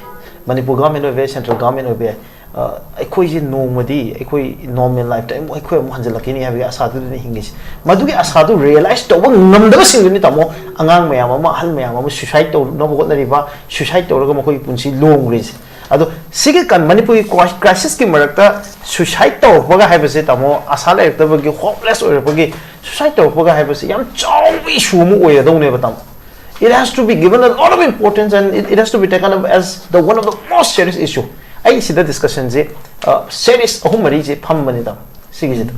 ꯃꯅꯤꯄꯨꯔ ꯒꯚꯔꯟꯃꯦꯟ ꯑꯣꯏꯕ ꯌꯥꯏ, ꯁꯦꯟꯇ꯭ꯔꯦꯜ ꯒꯚꯔꯟꯃꯦꯟ ꯑꯣꯏꯕ ꯌꯥꯏ꯫ ꯑ, ꯑꯩꯈꯣꯏꯁꯦ ꯅꯣꯡꯃꯗꯤ ꯑꯩꯈꯣꯏ ꯅꯣꯔꯃꯦꯜ ꯂꯥꯏꯐꯇ ꯑꯃꯨꯛ, ꯑꯩꯈꯣꯏ ꯑꯃꯨꯛ ꯍꯟꯖꯤꯜꯂꯛꯈꯤꯅꯤ ꯍꯥꯏꯕꯒꯤ ꯑꯥꯁꯥꯗꯨꯗꯅꯤ ꯍꯤꯡꯉꯤꯁꯦ꯫ ꯃꯗꯨꯒꯤ ꯑꯥꯁꯥꯗꯨ ꯔꯤꯌꯦꯂꯥꯏꯁ ꯇꯧꯕ ꯉꯝꯗꯕꯁꯤꯡꯗꯨꯅꯤ, ꯇꯥꯃꯣ, ꯑꯉꯥꯡ ꯃꯌꯥꯝ ꯑꯃ, ꯑꯍꯜ ꯃꯌꯥꯝ ꯑꯃ ꯁꯨꯏꯁꯥꯏꯠ ꯇꯧꯅꯕ ꯍꯣꯠꯅꯔꯤꯕ, ꯁꯨꯏꯁꯥꯏꯠ ꯇꯧꯔꯒ ꯃꯈꯣꯏꯒꯤ ꯄꯨꯟꯁꯤ ꯂꯣꯡꯈ꯭ꯔꯤꯁꯦ꯫ ꯑꯗꯣ ꯁꯤꯒꯤ ꯀꯟ-, ꯃꯅꯤꯄꯨꯔꯒꯤ ꯀ꯭ꯔꯥꯏ-, ꯀ꯭ꯔꯥꯏꯁꯤꯁꯀꯤ ꯃꯔꯛꯇ ꯁꯨꯏꯁꯥꯏꯠ ꯇꯧꯔꯛꯄꯒ ꯍꯥꯏꯕꯁꯦ, ꯇꯥꯃꯣ, ꯑꯥꯁꯥ ꯂꯩꯔꯛꯇꯕꯒꯤ, ꯍꯣꯞꯂꯦꯁ ꯑꯣꯏꯔꯛꯄꯒꯤ ꯁꯨꯏꯁꯥꯏꯠ ꯇꯧꯔꯛꯄꯒ ꯍꯥꯏꯕꯁꯦ ꯌꯥꯝ ꯆꯥꯎꯕ ꯏꯁꯨ ꯑꯃ ꯑꯣꯏꯔꯗꯧꯅꯦꯕ, ꯇꯥꯃꯣ꯫ It has to be given a lot of importance and it, it has to be taken up as the one of the most serious issue. ꯑꯩ ꯁꯤꯗ ꯗꯤꯁꯀꯁꯟꯁꯦ, ꯑ, ꯁꯦꯔꯤꯌꯁ ꯑꯍꯨꯝ ꯃꯔꯤꯁꯦ ꯐꯝꯕꯅꯤ, ꯇꯥꯃꯣ, ꯁꯤꯒꯤꯁꯤꯗ꯫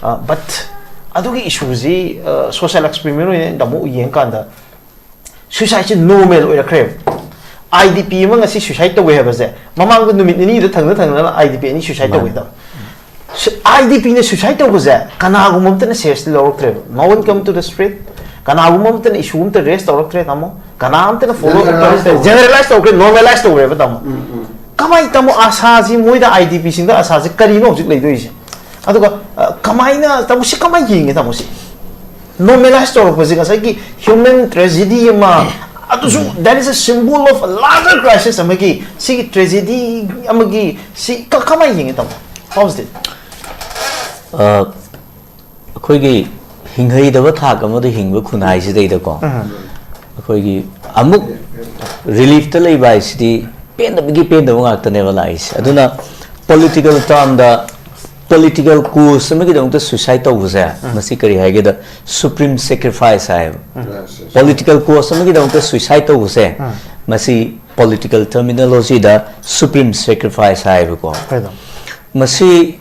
ꯑ, but ꯑꯗꯨꯒꯤ ꯏꯁꯨꯁꯤ, ꯑ, ꯁꯣꯁꯤꯌꯦꯜ ꯑꯦꯛꯁꯄꯤꯔꯤꯃꯦꯟ ꯑꯣꯏꯅ, ꯇꯥꯃꯣ, ꯌꯦꯡꯀꯥꯟꯗ ꯁꯨꯏꯁꯥꯏꯠꯁꯦ ꯅꯣꯔꯃꯦꯜ ꯑꯣꯏꯔꯛꯈ꯭ꯔꯦꯕ꯫ ꯑꯥꯏ ꯗꯤ ꯄꯤ ꯑꯃ ꯉꯁꯤ ꯁꯨꯏꯁꯥꯏꯠ ꯇꯧꯋꯦ ꯍꯥꯏꯕꯁꯦ, ꯃꯃꯥꯡꯗ ꯅꯨꯃꯤꯠ ꯅꯤꯅꯤꯗ ꯊꯪꯅ ꯊꯪꯅꯅ ꯑꯥꯏ ꯗꯤ ꯄꯤ ꯑꯅꯤ ꯁꯨꯏꯁꯥꯏꯠ ꯇꯧꯋꯦ, ꯃꯥꯅꯦ꯫ ꯇꯥꯃꯣ꯫ ꯁꯨ-, ꯑꯥꯏ ꯗꯤ ꯄꯤꯅ ꯁꯨꯏꯁꯥꯏꯠ ꯇꯧꯕꯁꯦ ꯀꯅꯥꯒꯨꯝꯕ ꯑꯃꯇꯅ seriously ꯂꯧꯔꯛꯇ꯭ꯔꯦꯕ꯫ No one come to the street. ꯀꯅꯥꯒꯨꯝꯕ ꯑꯃꯇꯅ ꯏꯁꯨ ꯑꯃꯇ ꯔꯦꯁ ꯇꯧꯔꯛꯇ꯭ꯔꯦ, ꯇꯥꯃꯣ꯫ ꯀꯅꯥ ꯑꯃꯇꯅ ꯐꯣꯂꯣ ꯑꯞ ꯖꯦꯅꯔꯦꯂꯥꯏꯁ ꯇꯧꯔꯛꯇ꯭ꯔꯦ꯫ ꯇꯧꯈ꯭ꯔꯦ, ꯅꯣꯔꯃꯦꯂꯥꯏꯁ ꯇꯧꯈ꯭ꯔꯦꯕ, ꯇꯥꯃꯣ꯫ ꯎꯝ, ꯎꯝ꯫ ꯀꯃꯥꯏ, ꯇꯥꯃꯣ, ꯑꯥꯁꯥꯁꯤ, ꯃꯣꯏꯗ, ꯑꯥꯏ ꯗꯤ ꯄꯤꯁꯤꯡꯗ ꯑꯥꯁꯥꯁꯤ ꯀꯔꯤꯅꯣ ꯍꯧꯖꯤꯛ ꯂꯩꯗꯣꯏꯁꯦ? ꯑꯗꯨꯒ, ꯑ, ꯀꯃꯥꯏꯅ, ꯇꯥꯃꯣ, ꯁꯤ ꯀꯃꯥꯏꯅ ꯌꯦꯡꯉꯦ, ꯇꯥꯃꯣ, ꯁꯤ? ꯅꯣꯔꯃꯦꯂꯥꯏꯁ ꯇꯧꯔꯛꯄꯁꯦ ꯉꯁꯥꯏꯒꯤ ꯍ꯭ꯌꯨꯃꯦꯟ ꯇ꯭ꯔꯦꯖꯦꯗꯤ ꯑꯃ, ꯑꯗꯨꯁꯨ, ꯎꯝ꯫ That is a symbol of a larger crisis ꯑꯃꯒꯤ, ꯁꯤꯒꯤ ꯇ꯭ꯔꯦꯖꯦꯗꯤ ꯑꯃꯒꯤ, ꯁꯤ ꯀ-, ꯀꯃꯥꯏꯅ ꯌꯦꯡꯉꯦ, ꯇꯥꯃꯣ? How's it? ꯑ, ꯑꯩꯈꯣꯏꯒꯤ ꯍꯤꯡꯍꯩꯗꯕ ꯊꯥꯛ ꯑꯃꯗ ꯍꯤꯡꯕ ꯈꯨꯟꯅꯥꯏꯁꯤꯗꯩꯗꯀꯣ, ꯎꯝ꯫ ꯑꯩꯈꯣꯏꯒꯤ ꯑꯃꯨꯛ ꯔꯤꯂꯤꯐꯇ ꯂꯩꯕ ꯍꯥꯏꯁꯤꯗꯤ ꯄꯦꯟꯗꯕꯒꯤ ꯄꯦꯟꯗꯕ ꯉꯥꯛꯇꯅꯦꯕ ꯂꯥꯛꯏꯁꯦ꯫ ꯑꯗꯨꯅ ꯄꯣꯂꯤꯇꯤꯀꯦꯜ ꯇꯥꯔꯝꯗ ꯄꯣꯂꯤꯇꯤꯀꯦꯜ ꯀꯣꯁ ꯑꯃꯒꯤꯗꯃꯛꯇ ꯁꯨꯏꯁꯥꯏꯠ ꯇꯧꯕꯁꯦ, ꯎꯝ꯫ ꯃꯁꯤ ꯀꯔꯤ ꯍꯥꯏꯒꯦꯗ, ꯁꯨꯄ꯭ꯔꯤꯝ ꯁꯦꯀ꯭ꯔꯤꯐꯥꯏꯁ ꯍꯥꯏꯌꯦꯕ꯫ ꯎꯝ꯫ ꯄꯣꯂꯤꯇꯤꯀꯦꯜ ꯀꯣꯁ ꯑꯃꯒꯤꯗꯃꯛꯇ ꯁꯨꯏꯁꯥꯏꯠ ꯇꯧꯕꯁꯦ, ꯎꯝ꯫ ꯃꯁꯤ ꯄꯣꯂꯤꯇꯤꯀꯦꯜ ꯇꯔꯃꯤꯅꯣꯂꯣꯖꯤꯗ ꯁꯨꯄ꯭ꯔꯤꯝ ꯁꯦꯀ꯭ꯔꯤꯐꯥꯏꯁ ꯍꯥꯏꯌꯦꯕꯀꯣ꯫ ꯀꯩꯅꯣ? ꯃꯁꯤ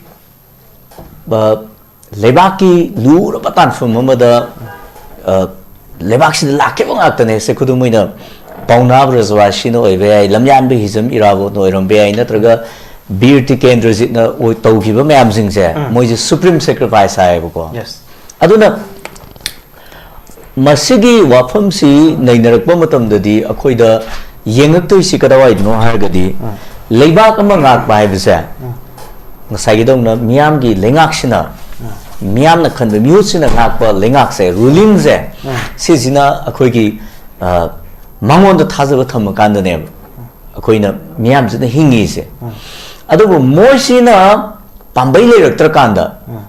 ꯂꯩꯕꯥꯛꯀꯤ ꯂꯨꯔꯕ ꯇꯥꯟꯐꯝ ꯑꯃꯗ, ꯑ, ꯂꯩꯕꯥꯛꯁꯤꯗ ꯂꯥꯛꯈꯤꯕ ꯉꯥꯛꯇꯅꯦ꯫ ꯁꯦ, ꯈꯨꯗꯝ ꯑꯣꯏꯅ, ꯄꯥꯎꯅꯥ ꯕ꯭ꯔꯖꯕꯥꯁꯤꯅ ꯑꯣꯏꯕ ꯌꯥꯏ, ꯂꯝꯌꯥꯟꯕ ꯍꯤꯖꯝ ꯏꯔꯥꯕꯣꯠꯅ ꯑꯣꯏꯔꯝꯕ ꯌꯥꯏ, ꯅꯠꯇ꯭ꯔꯒ ꯕꯤꯔ ꯇꯤꯀꯦꯟꯗ꯭ꯔꯖꯤꯠꯅ ꯑꯣꯏ-, ꯇꯧꯈꯤꯕ ꯃꯌꯥꯝꯁꯤꯡꯁꯦ, ꯎꯝ꯫ ꯃꯣꯏꯁꯦ supreme sacrifice ꯍꯥꯏꯌꯦꯕꯀꯣ꯫ Yes. ꯑꯗꯨꯅ ꯃꯁꯤꯒꯤ ꯋꯥꯐꯝꯁꯤ ꯅꯩꯅꯔꯛꯄ ꯃꯇꯝꯗꯗꯤ ꯑꯩꯈꯣꯏꯗ ꯌꯦꯡꯉꯛꯇꯣꯏꯁꯤ ꯀꯗꯥꯏꯋꯥꯏꯗꯅꯣ ꯍꯥꯏꯔꯒꯗꯤ, ꯎꯝ꯫ ꯂꯩꯕꯥꯛ ꯑꯃ ꯉꯥꯛꯄ ꯍꯥꯏꯕꯁꯦ, ꯎꯝ꯫ ꯉꯁꯥꯏꯒꯤꯗꯧꯅ ꯃꯤꯌꯥꯝꯒꯤ ꯂꯩꯉꯥꯛꯁꯤꯅ, ꯎꯝ꯫ ꯃꯤꯌꯥꯝꯅ ꯈꯟꯕ ꯃꯤꯍꯨꯠꯁꯤꯅ ꯉꯥꯛꯄ ꯂꯩꯉꯥꯛꯁꯦ, rulingꯁꯦ, ꯎꯝ꯫ ꯁꯤꯁꯤꯅ ꯑꯩꯈꯣꯏꯒꯤ, ꯑ, ꯃꯉꯣꯟꯗ ꯊꯥꯖꯕ ꯊꯝꯃꯀꯥꯟꯗꯅꯦꯕ ꯑꯩꯈꯣꯏꯅ ꯃꯤꯌꯥꯝꯁꯤꯅ ꯍꯤꯡꯉꯤꯁꯦ꯫ ꯎꯝ꯫ ꯑꯗꯨꯕꯨ ꯃꯣꯏꯁꯤꯅ ꯄꯥꯝꯕꯩ ꯂꯩꯔꯛꯇ꯭ꯔꯀꯥꯟꯗ, ꯎꯝ꯫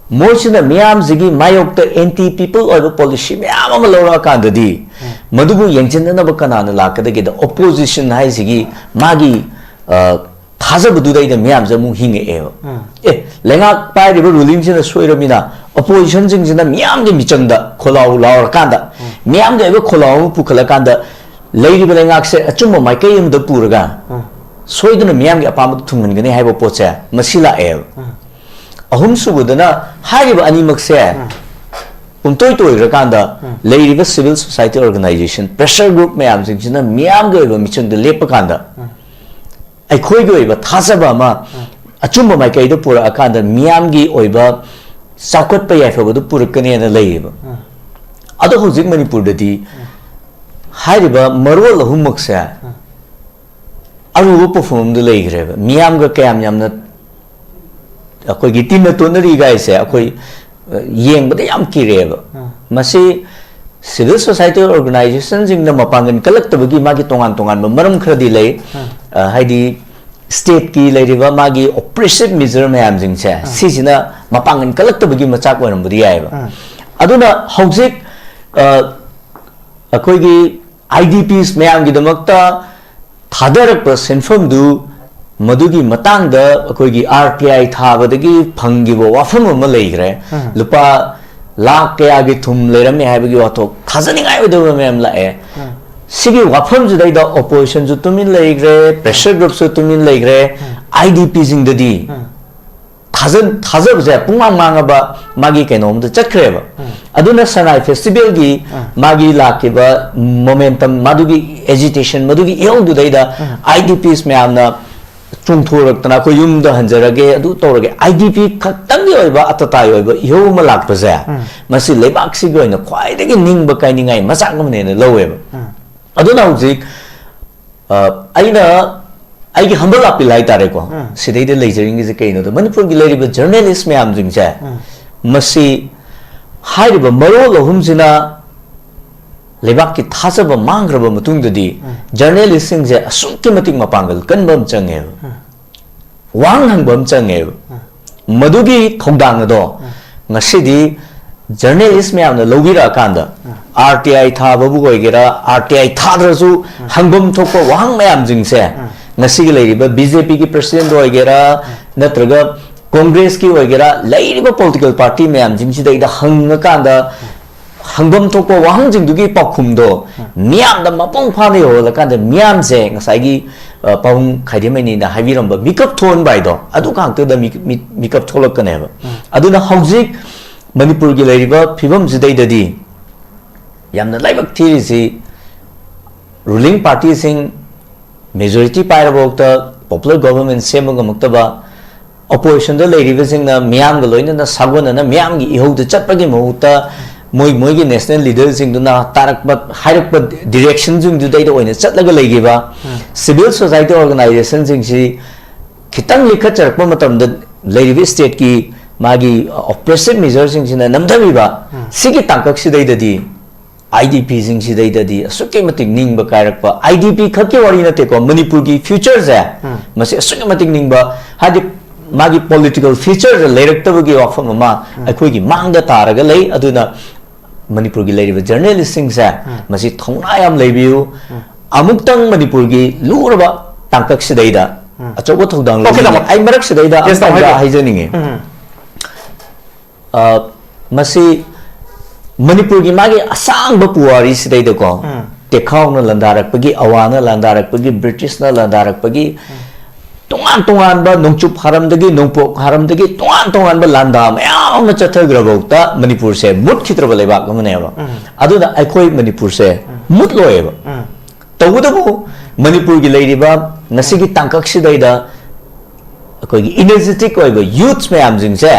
ꯃꯣꯏꯁꯤꯅ ꯃꯤꯌꯥꯝꯁꯤꯒꯤ ꯃꯥꯌꯣꯛꯇ anti people ꯑꯣꯏꯕ policy ꯃꯌꯥꯝ ꯑꯃ ꯂꯧꯔꯛꯑꯀꯥꯟꯗꯗꯤ, ꯎꯝ꯫ ꯃꯗꯨꯕꯨ ꯌꯦꯡꯁꯤꯟꯅꯅꯕ ꯀꯅꯥꯅ ꯂꯥꯛꯀꯗꯒꯦꯗ? Opposition ꯍꯥꯏꯁꯤꯒꯤ ꯃꯥꯒꯤ, ꯑ, ꯊꯥꯖꯕꯗꯨꯗꯩꯗ ꯃꯤꯌꯥꯝꯁꯦ ꯑꯃꯨꯛ ꯍꯤꯡꯉꯛꯑꯦꯕ꯫ ꯎꯝ꯫ ꯑꯦ, ꯂꯩꯉꯥꯛ ꯄꯥꯏꯔꯤꯕ rulingꯁꯤꯅ ꯁꯣꯏꯔꯃꯤꯅ, oppositionꯁꯤꯡꯁꯤꯅ ꯃꯤꯌꯥꯝꯒꯤ ꯃꯤꯆꯪꯗ ꯈꯣꯜꯂꯥꯎ ꯂꯥꯎꯔꯀꯥꯟꯗ, ꯎꯝ꯫ ꯃꯤꯌꯥꯝꯒꯤ ꯑꯣꯏꯕ ꯈꯣꯜꯂꯥꯎ ꯑꯃ ꯄꯨꯈꯠꯂꯀꯥꯟꯗ, ꯂꯩꯔꯤꯕ ꯂꯩꯉꯥꯛꯁꯦ ꯑꯆꯨꯝꯕ ꯃꯥꯏꯀꯩ ꯑꯃꯗ ꯄꯨꯔꯒ, ꯎꯝ꯫ ꯁꯣꯏꯗꯅ ꯃꯤꯌꯥꯝꯒꯤ ꯑꯄꯥꯝꯕꯗ ꯊꯨꯡꯍꯟꯒꯅꯤ ꯍꯥꯏꯕ ꯄꯣꯠꯁꯦ ꯃꯁꯤ ꯂꯥꯛꯑꯦꯕ꯫ ꯎꯝ꯫ ꯑꯍꯨꯝꯁꯨꯕꯗꯅ, ꯍꯥꯏꯔꯤꯕ ꯑꯅꯤꯃꯛꯁꯦ ꯎꯝ꯫ ꯄꯨꯝꯇꯣꯏ ꯇꯣꯏꯈ꯭ꯔꯀꯥꯟꯗ, ꯎꯝ꯫ ꯂꯩꯔꯤꯕ civil society organization, pressure group ꯃꯌꯥꯝꯁꯤꯡꯁꯤꯅ ꯃꯤꯌꯥꯝꯒꯤ ꯑꯣꯏꯕ ꯃꯤꯆꯪꯗ ꯂꯦꯞꯄ ꯀꯥꯟꯗ, ꯎꯝ꯫ ꯑꯩꯈꯣꯏꯒꯤ ꯑꯣꯏꯕ ꯊꯥꯖꯕ ꯑꯃ ꯎꯝ꯫ ꯑꯆꯨꯝꯕ ꯃꯥꯏꯀꯩꯗ ꯄꯨꯔꯛꯑꯀꯥꯟꯗ, ꯃꯤꯌꯥꯝꯒꯤ ꯑꯣꯏꯕ ꯆꯥꯎꯈꯠꯄ ꯌꯥꯏꯐꯕꯗꯨ ꯄꯨꯔꯛꯀꯅꯦꯅ ꯂꯩꯌꯦꯕ꯫ ꯎꯝ꯫ ꯑꯗꯣ ꯍꯧꯖꯤꯛ ꯃꯅꯤꯄꯨꯔꯗꯗꯤ ꯎꯝ꯫ ꯍꯥꯏꯔꯤꯕ ꯃꯔꯣꯜ ꯑꯍꯨꯝꯃꯛꯁꯦ ꯎꯝ꯫ ꯑꯔꯨꯕ ꯄꯣꯠꯐꯝ ꯑꯃꯗ ꯂꯩꯈ꯭ꯔꯦꯕ꯫ ꯃꯤꯌꯥꯝꯒ ꯀꯌꯥꯝ ꯌꯥꯝꯅ ꯑꯩꯈꯣꯏꯒꯤ ꯇꯤꯟꯅ ꯇꯣꯟꯅꯔꯤ ꯒꯥꯏꯁꯦ ꯑꯩꯈꯣꯏ, ꯑ, ꯌꯦꯡꯕꯗ ꯌꯥꯝ ꯀꯤꯔꯛꯑꯦꯕ꯫ ꯎꯝ꯫ ꯃꯁꯤ civil society organizationꯁꯤꯡꯅ ꯃꯄꯥꯡꯒꯜ ꯀꯜꯂꯛꯇꯕꯒꯤ ꯃꯥꯒꯤ ꯇꯣꯉꯥꯟ ꯇꯣꯉꯥꯟꯕ ꯃꯔꯝ ꯈꯔꯗꯤ ꯂꯩ꯫ ꯎꯝ꯫ ꯑ, ꯍꯥꯏꯗꯤ stateꯀꯤ ꯂꯩꯔꯤꯕ ꯃꯥꯒꯤ oppressive measure ꯃꯌꯥꯝꯁꯤꯡꯁꯦ, ꯎꯝ꯫ ꯁꯤꯁꯤꯅ ꯃꯄꯥꯡꯒꯜ ꯀꯜꯂꯛꯇꯕꯒꯤ ꯃꯆꯥꯛ ꯑꯣꯏꯔꯝꯕꯗꯤ ꯌꯥꯏꯑꯕ꯫ ꯎꯝ꯫ ꯑꯗꯨꯅ ꯍꯧꯖꯤꯛ, ꯑ, ꯑꯩꯈꯣꯏꯒꯤ IDPs ꯃꯌꯥꯝꯒꯤꯗꯃꯛꯇ ꯊꯥꯗꯔꯛꯄ ꯁꯦꯟꯐꯝꯗꯨ, ꯃꯗꯨꯒꯤ ꯃꯇꯥꯡꯗ ꯑꯩꯈꯣꯏꯒꯤ RTI ꯊꯥꯕꯗꯒꯤ ꯐꯪꯈꯤꯕ ꯋꯥꯐꯝ ꯑꯃ ꯂꯩꯈ꯭ꯔꯦ꯫ ꯎꯝ꯫ ꯂꯨꯄꯥ ꯂꯥꯈ ꯀꯌꯥꯒꯤ ꯊꯨꯝ ꯂꯩꯔꯝꯃꯦ ꯍꯥꯏꯕꯒꯤ ꯋꯥꯊꯣꯛ ꯊꯥꯖꯅꯤꯡꯉꯥꯏ ꯑꯣꯏꯗꯕ ꯃꯌꯥꯝ ꯂꯥꯛꯑꯦ꯫ ꯎꯝ꯫ ꯁꯤꯒꯤ ꯋꯥꯐꯝꯁꯤꯗꯩꯗ oppositionꯁꯨ ꯇꯨꯃꯤꯟ ꯂꯩꯈ꯭ꯔꯦ, pressure groupꯁꯨ ꯇꯨꯃꯤꯟ ꯂꯩꯈ꯭ꯔꯦ, ꯎꯝ꯫ IDPꯁꯤꯡꯗꯗꯤ ꯎꯝ꯫ ꯊꯥꯖ- ꯊꯥꯖꯕꯁꯦ ꯄꯨꯡꯃꯥꯡ ꯃꯥꯡꯉꯕ ꯃꯥꯒꯤ ꯀꯩꯅꯣꯝꯗ ꯆꯠꯈ꯭ꯔꯦꯕ꯫ ꯑꯗꯨꯅ ꯁꯉꯥꯏ ꯐꯦꯁꯇꯤꯚꯦꯜꯒꯤ ꯃꯥꯒꯤ ꯂꯥꯛꯈꯤꯕ momentum, ꯃꯗꯨꯒꯤ agitation, ꯃꯗꯨꯒꯤ ꯏꯍꯧꯗꯨꯗꯩꯗ I D Ps ꯃꯌꯥꯝꯅ ꯆꯣꯡꯊꯣꯔꯛꯇꯅ ꯑꯩꯈꯣꯏ ꯌꯨꯝꯗ ꯍꯟꯖꯔꯒꯦ, ꯑꯗꯨ ꯇꯧꯔꯒꯦ, I D P ꯈꯛꯇꯪꯒꯤ ꯑꯣꯏꯕ ꯑꯇꯇꯥꯒꯤ ꯑꯣꯏꯕ ꯏꯍꯧ ꯑꯃ ꯂꯥꯛꯄꯁꯦ, ꯃꯁꯤ ꯂꯩꯕꯥꯛꯁꯤꯒꯤ ꯑꯣꯏꯅ ꯈ꯭ꯋꯥꯏꯗꯒꯤ ꯅꯤꯡꯕ ꯀꯥꯏꯅꯤꯡꯉꯥꯏ ꯃꯆꯥꯛ ꯑꯃꯅꯦꯅ ꯂꯧꯋꯦꯕ꯫ ꯑꯗꯨꯅ ꯍꯧꯖꯤꯛ, ꯑ, ꯑꯩꯅ ꯑꯩꯒꯤ humble appeal ꯍꯥꯏꯇꯥꯔꯦꯀꯣ, ꯁꯤꯗꯩꯗ ꯂꯩꯖꯅꯤꯡꯉꯤꯁꯦ ꯀꯩꯅꯣꯗ, ꯃꯅꯤꯄꯨꯔꯒꯤ ꯂꯩꯔꯤꯕ journalist ꯃꯌꯥꯝꯁꯤꯡꯁꯦ, ꯃꯁꯤ ꯍꯥꯏꯔꯤꯕ ꯃꯔꯣꯜ ꯑꯍꯨꯝꯁꯤꯅ ꯂꯩꯕꯥꯛꯀꯤ ꯊꯥꯖꯕ ꯃꯥꯡꯈ꯭ꯔꯕ ꯃꯇꯨꯡꯗꯗꯤ, journalistꯁꯤꯡꯁꯦ ꯑꯁꯨꯛꯀꯤ ꯃꯇꯤꯛ ꯃꯄꯥꯡꯒꯜ ꯀꯟꯕ ꯑꯃ ꯆꯪꯉꯦꯕ, ꯋꯥꯍꯪ ꯍꯪꯕ ꯑꯃ ꯆꯪꯉꯦꯕ꯫ ꯃꯗꯨꯒꯤ ꯊꯧꯗꯥꯡ ꯑꯗꯣ ꯉꯁꯤꯗꯤ journalist ꯃꯌꯥꯝꯅ ꯂꯧꯕꯤꯔꯛꯑꯀꯥꯟꯗ, R T I ꯊꯥꯕꯕꯨ ꯑꯣꯏꯒꯦꯔꯥ, R T I ꯊꯥꯗ꯭ꯔꯁꯨ ꯍꯪꯐꯝ ꯊꯣꯛꯄ ꯋꯥꯍꯪ ꯃꯌꯥꯝꯁꯤꯡꯁꯦ ꯉꯁꯤꯒꯤ ꯂꯩꯔꯤꯕ BJPꯒꯤ presidentꯗ ꯑꯣꯏꯒꯦꯔꯥ, ꯅꯠꯇ꯭ꯔꯒ Congressꯀꯤ ꯑꯣꯏꯒꯦꯔꯥ, ꯂꯩꯔꯤꯕ political party ꯃꯌꯥꯝꯁꯤꯡꯁꯤꯗꯩꯗ ꯍꯪꯉꯀꯥꯟꯗ ꯍꯪꯐꯝ ꯊꯣꯛꯄ ꯋꯥꯍꯪꯁꯤꯡꯗꯨꯒꯤ ꯄꯥꯎꯈꯨꯝꯗꯣ ꯃꯤꯌꯥꯝꯗ ꯃꯄꯨꯡ ꯐꯥꯅ ꯌꯧꯍꯜꯂꯀꯥꯟꯗ, ꯃꯤꯌꯥꯝꯁꯦ ꯉꯁꯥꯏꯒꯤ, ꯑ, ꯄꯥꯕꯨꯡ ꯈꯥꯏꯗꯦꯝꯃꯩꯅꯤꯅ ꯍꯥꯏꯕꯤꯔꯝꯕ ꯃꯤꯀꯞ ꯊꯣꯛꯍꯟꯕ ꯍꯥꯏꯗꯣ, ꯑꯗꯨ ꯉꯥꯛꯇꯗ ꯃꯤ-, ꯃꯤ-, ꯃꯤꯀꯞ ꯊꯣꯛꯂꯛꯀꯅꯦꯕ꯫ ꯑꯗꯨꯅ ꯍꯧꯖꯤꯛ ꯃꯅꯤꯄꯨꯔꯒꯤ ꯂꯩꯔꯤꯕ ꯐꯤꯕꯝꯁꯤꯗꯩꯗꯗꯤ ꯌꯥꯝꯅ ꯂꯥꯏꯕꯛ ꯊꯤꯔꯤꯁꯤ, ruling partyꯁꯤꯡ majority ꯄꯥꯏꯔꯕꯐꯥꯎꯗ popular government ꯁꯦꯝꯕ ꯉꯝꯃꯛꯇꯕ, oppositionꯗ ꯂꯩꯔꯤꯕꯁꯤꯡꯅ ꯃꯤꯌꯥꯝꯒ ꯂꯣꯏꯅꯅ ꯁꯥꯒꯣꯟꯅꯅ ꯃꯤꯌꯥꯝꯒꯤ ꯏꯍꯧꯗ ꯆꯠꯄꯒꯤ ꯃꯍꯨꯠꯇ, ꯃꯣꯏ, ꯃꯣꯏꯒꯤ national leaderꯁꯤꯡꯗꯨꯅ ꯇꯥꯔꯛꯄ, ꯍꯥꯏꯔꯛꯄ directionꯁꯤꯡꯗꯨꯗꯩꯗ ꯑꯣꯏꯅ ꯆꯠꯂꯒ ꯂꯩꯈꯤꯕ, civil society organizationꯁꯤꯡꯁꯤ ꯈꯤꯇꯪ ꯂꯤꯈꯠꯆꯔꯛꯄ ꯃꯇꯝꯗ ꯂꯩꯔꯤꯕ stateꯀꯤ ꯃꯥꯒꯤ oppressive measureꯁꯤꯡꯁꯤꯅ ꯅꯝꯊꯕꯤꯕ, ꯁꯤꯒꯤ ꯇꯥꯡꯀꯛꯁꯤꯗꯩꯗꯗꯤ IDPꯁꯤꯡꯁꯤꯗꯩꯗꯗꯤ ꯑꯁꯨꯛꯀꯤ ꯃꯇꯤꯛ ꯅꯤꯡꯕ ꯀꯥꯏꯔꯛꯄ, IDP ꯈꯛꯀꯤ ꯋꯥꯔꯤ ꯅꯠꯇꯦꯀꯣ, ꯃꯅꯤꯄꯨꯔꯒꯤ futureꯁꯦ, ꯃꯁꯤ ꯑꯁꯨꯛꯀꯤ ꯃꯇꯤꯛ ꯅꯤꯡꯕ, ꯍꯥꯏꯗꯤ ꯃꯥꯒꯤ political futureꯗ ꯂꯩꯔꯛꯇꯕꯒꯤ ꯋꯥꯐꯝ ꯑꯃ ꯑꯩꯈꯣꯏꯒꯤ ꯃꯥꯡꯗ ꯇꯥꯔꯒ ꯂꯩ꯫ ꯑꯗꯨꯅ ꯃꯅꯤꯄꯨꯔꯒꯤ ꯂꯩꯔꯤꯕ journalistꯁꯤꯡꯁꯦ, ꯃꯁꯤ ꯊꯧꯅꯥ ꯌꯥꯝ ꯂꯩꯕꯤꯌꯨ꯫ ꯑꯃꯨꯛꯇꯪ ꯃꯅꯤꯄꯨꯔꯒꯤ ꯂꯨꯔꯕ ꯇꯥꯡꯀꯛꯁꯤꯗꯩꯗ ꯑꯆꯧꯕ ꯊꯧꯗꯥꯡ Okay, ꯂꯧꯅꯤꯡꯉꯤ꯫ ꯇꯥꯃꯣ꯫ ꯑꯩ ꯃꯔꯛꯁꯤꯗꯩꯗ Yes, ꯇꯥꯃꯣ, ꯑꯃꯇꯪꯒ ꯍꯥꯏꯕꯤꯌꯨ꯫ ꯍꯥꯏꯖꯅꯤꯡꯉꯤ꯫ ꯎꯝ꯫ ꯑ, ꯃꯁꯤ ꯃꯅꯤꯄꯨꯔꯒꯤ ꯃꯥꯒꯤ ꯑꯁꯥꯡꯕ ꯄꯨꯋꯥꯔꯤꯁꯤꯗꯩꯗꯀꯣ, ꯎꯝ꯫ ꯇꯦꯈꯥꯎꯅ ꯂꯥꯟꯗꯥꯔꯛꯄꯒꯤ, ꯑꯋꯥꯅ ꯂꯥꯟꯗꯥꯔꯛꯄꯒꯤ, ꯕ꯭ꯔꯤꯇꯤꯁꯅ ꯂꯥꯟꯗꯥꯔꯛꯄꯒꯤ, ꯎꯝ꯫ ꯇꯣꯉꯥꯟ ꯇꯣꯉꯥꯟꯕ ꯅꯣꯡꯆꯨꯞ ꯍꯥꯔꯝꯗꯒꯤ, ꯅꯣꯡꯄꯣꯛ ꯍꯥꯔꯝꯗꯒꯤ ꯇꯣꯉꯥꯟ ꯇꯣꯉꯥꯟꯕ ꯂꯥꯟꯗꯥ ꯃꯌꯥꯝ ꯑꯃ ꯆꯠꯊꯈ꯭ꯔꯐꯥꯎꯗ ꯃꯅꯤꯄꯨꯔꯁꯦ ꯃꯨꯠꯈꯤꯗ꯭ꯔꯕ ꯂꯩꯕꯥꯛ ꯑꯃꯅꯦꯕ꯫ ꯑꯗꯨꯅ ꯑꯩꯈꯣꯏ ꯃꯅꯤꯄꯨꯔꯁꯦ ꯃꯨꯠꯂꯣꯏꯌꯦꯕ꯫ ꯇꯧꯕꯇꯕꯨ ꯃꯅꯤꯄꯨꯔꯒꯤ ꯂꯩꯔꯤꯕ ꯉꯁꯤꯒꯤ ꯇꯥꯡꯀꯛꯁꯤꯗꯩꯗ ꯑꯩꯈꯣꯏꯒꯤ ꯏꯅꯔꯖꯦꯇꯤꯛ ꯑꯣꯏꯕ ꯌꯨꯠꯁ ꯃꯌꯥꯝꯁꯤꯡꯁꯦ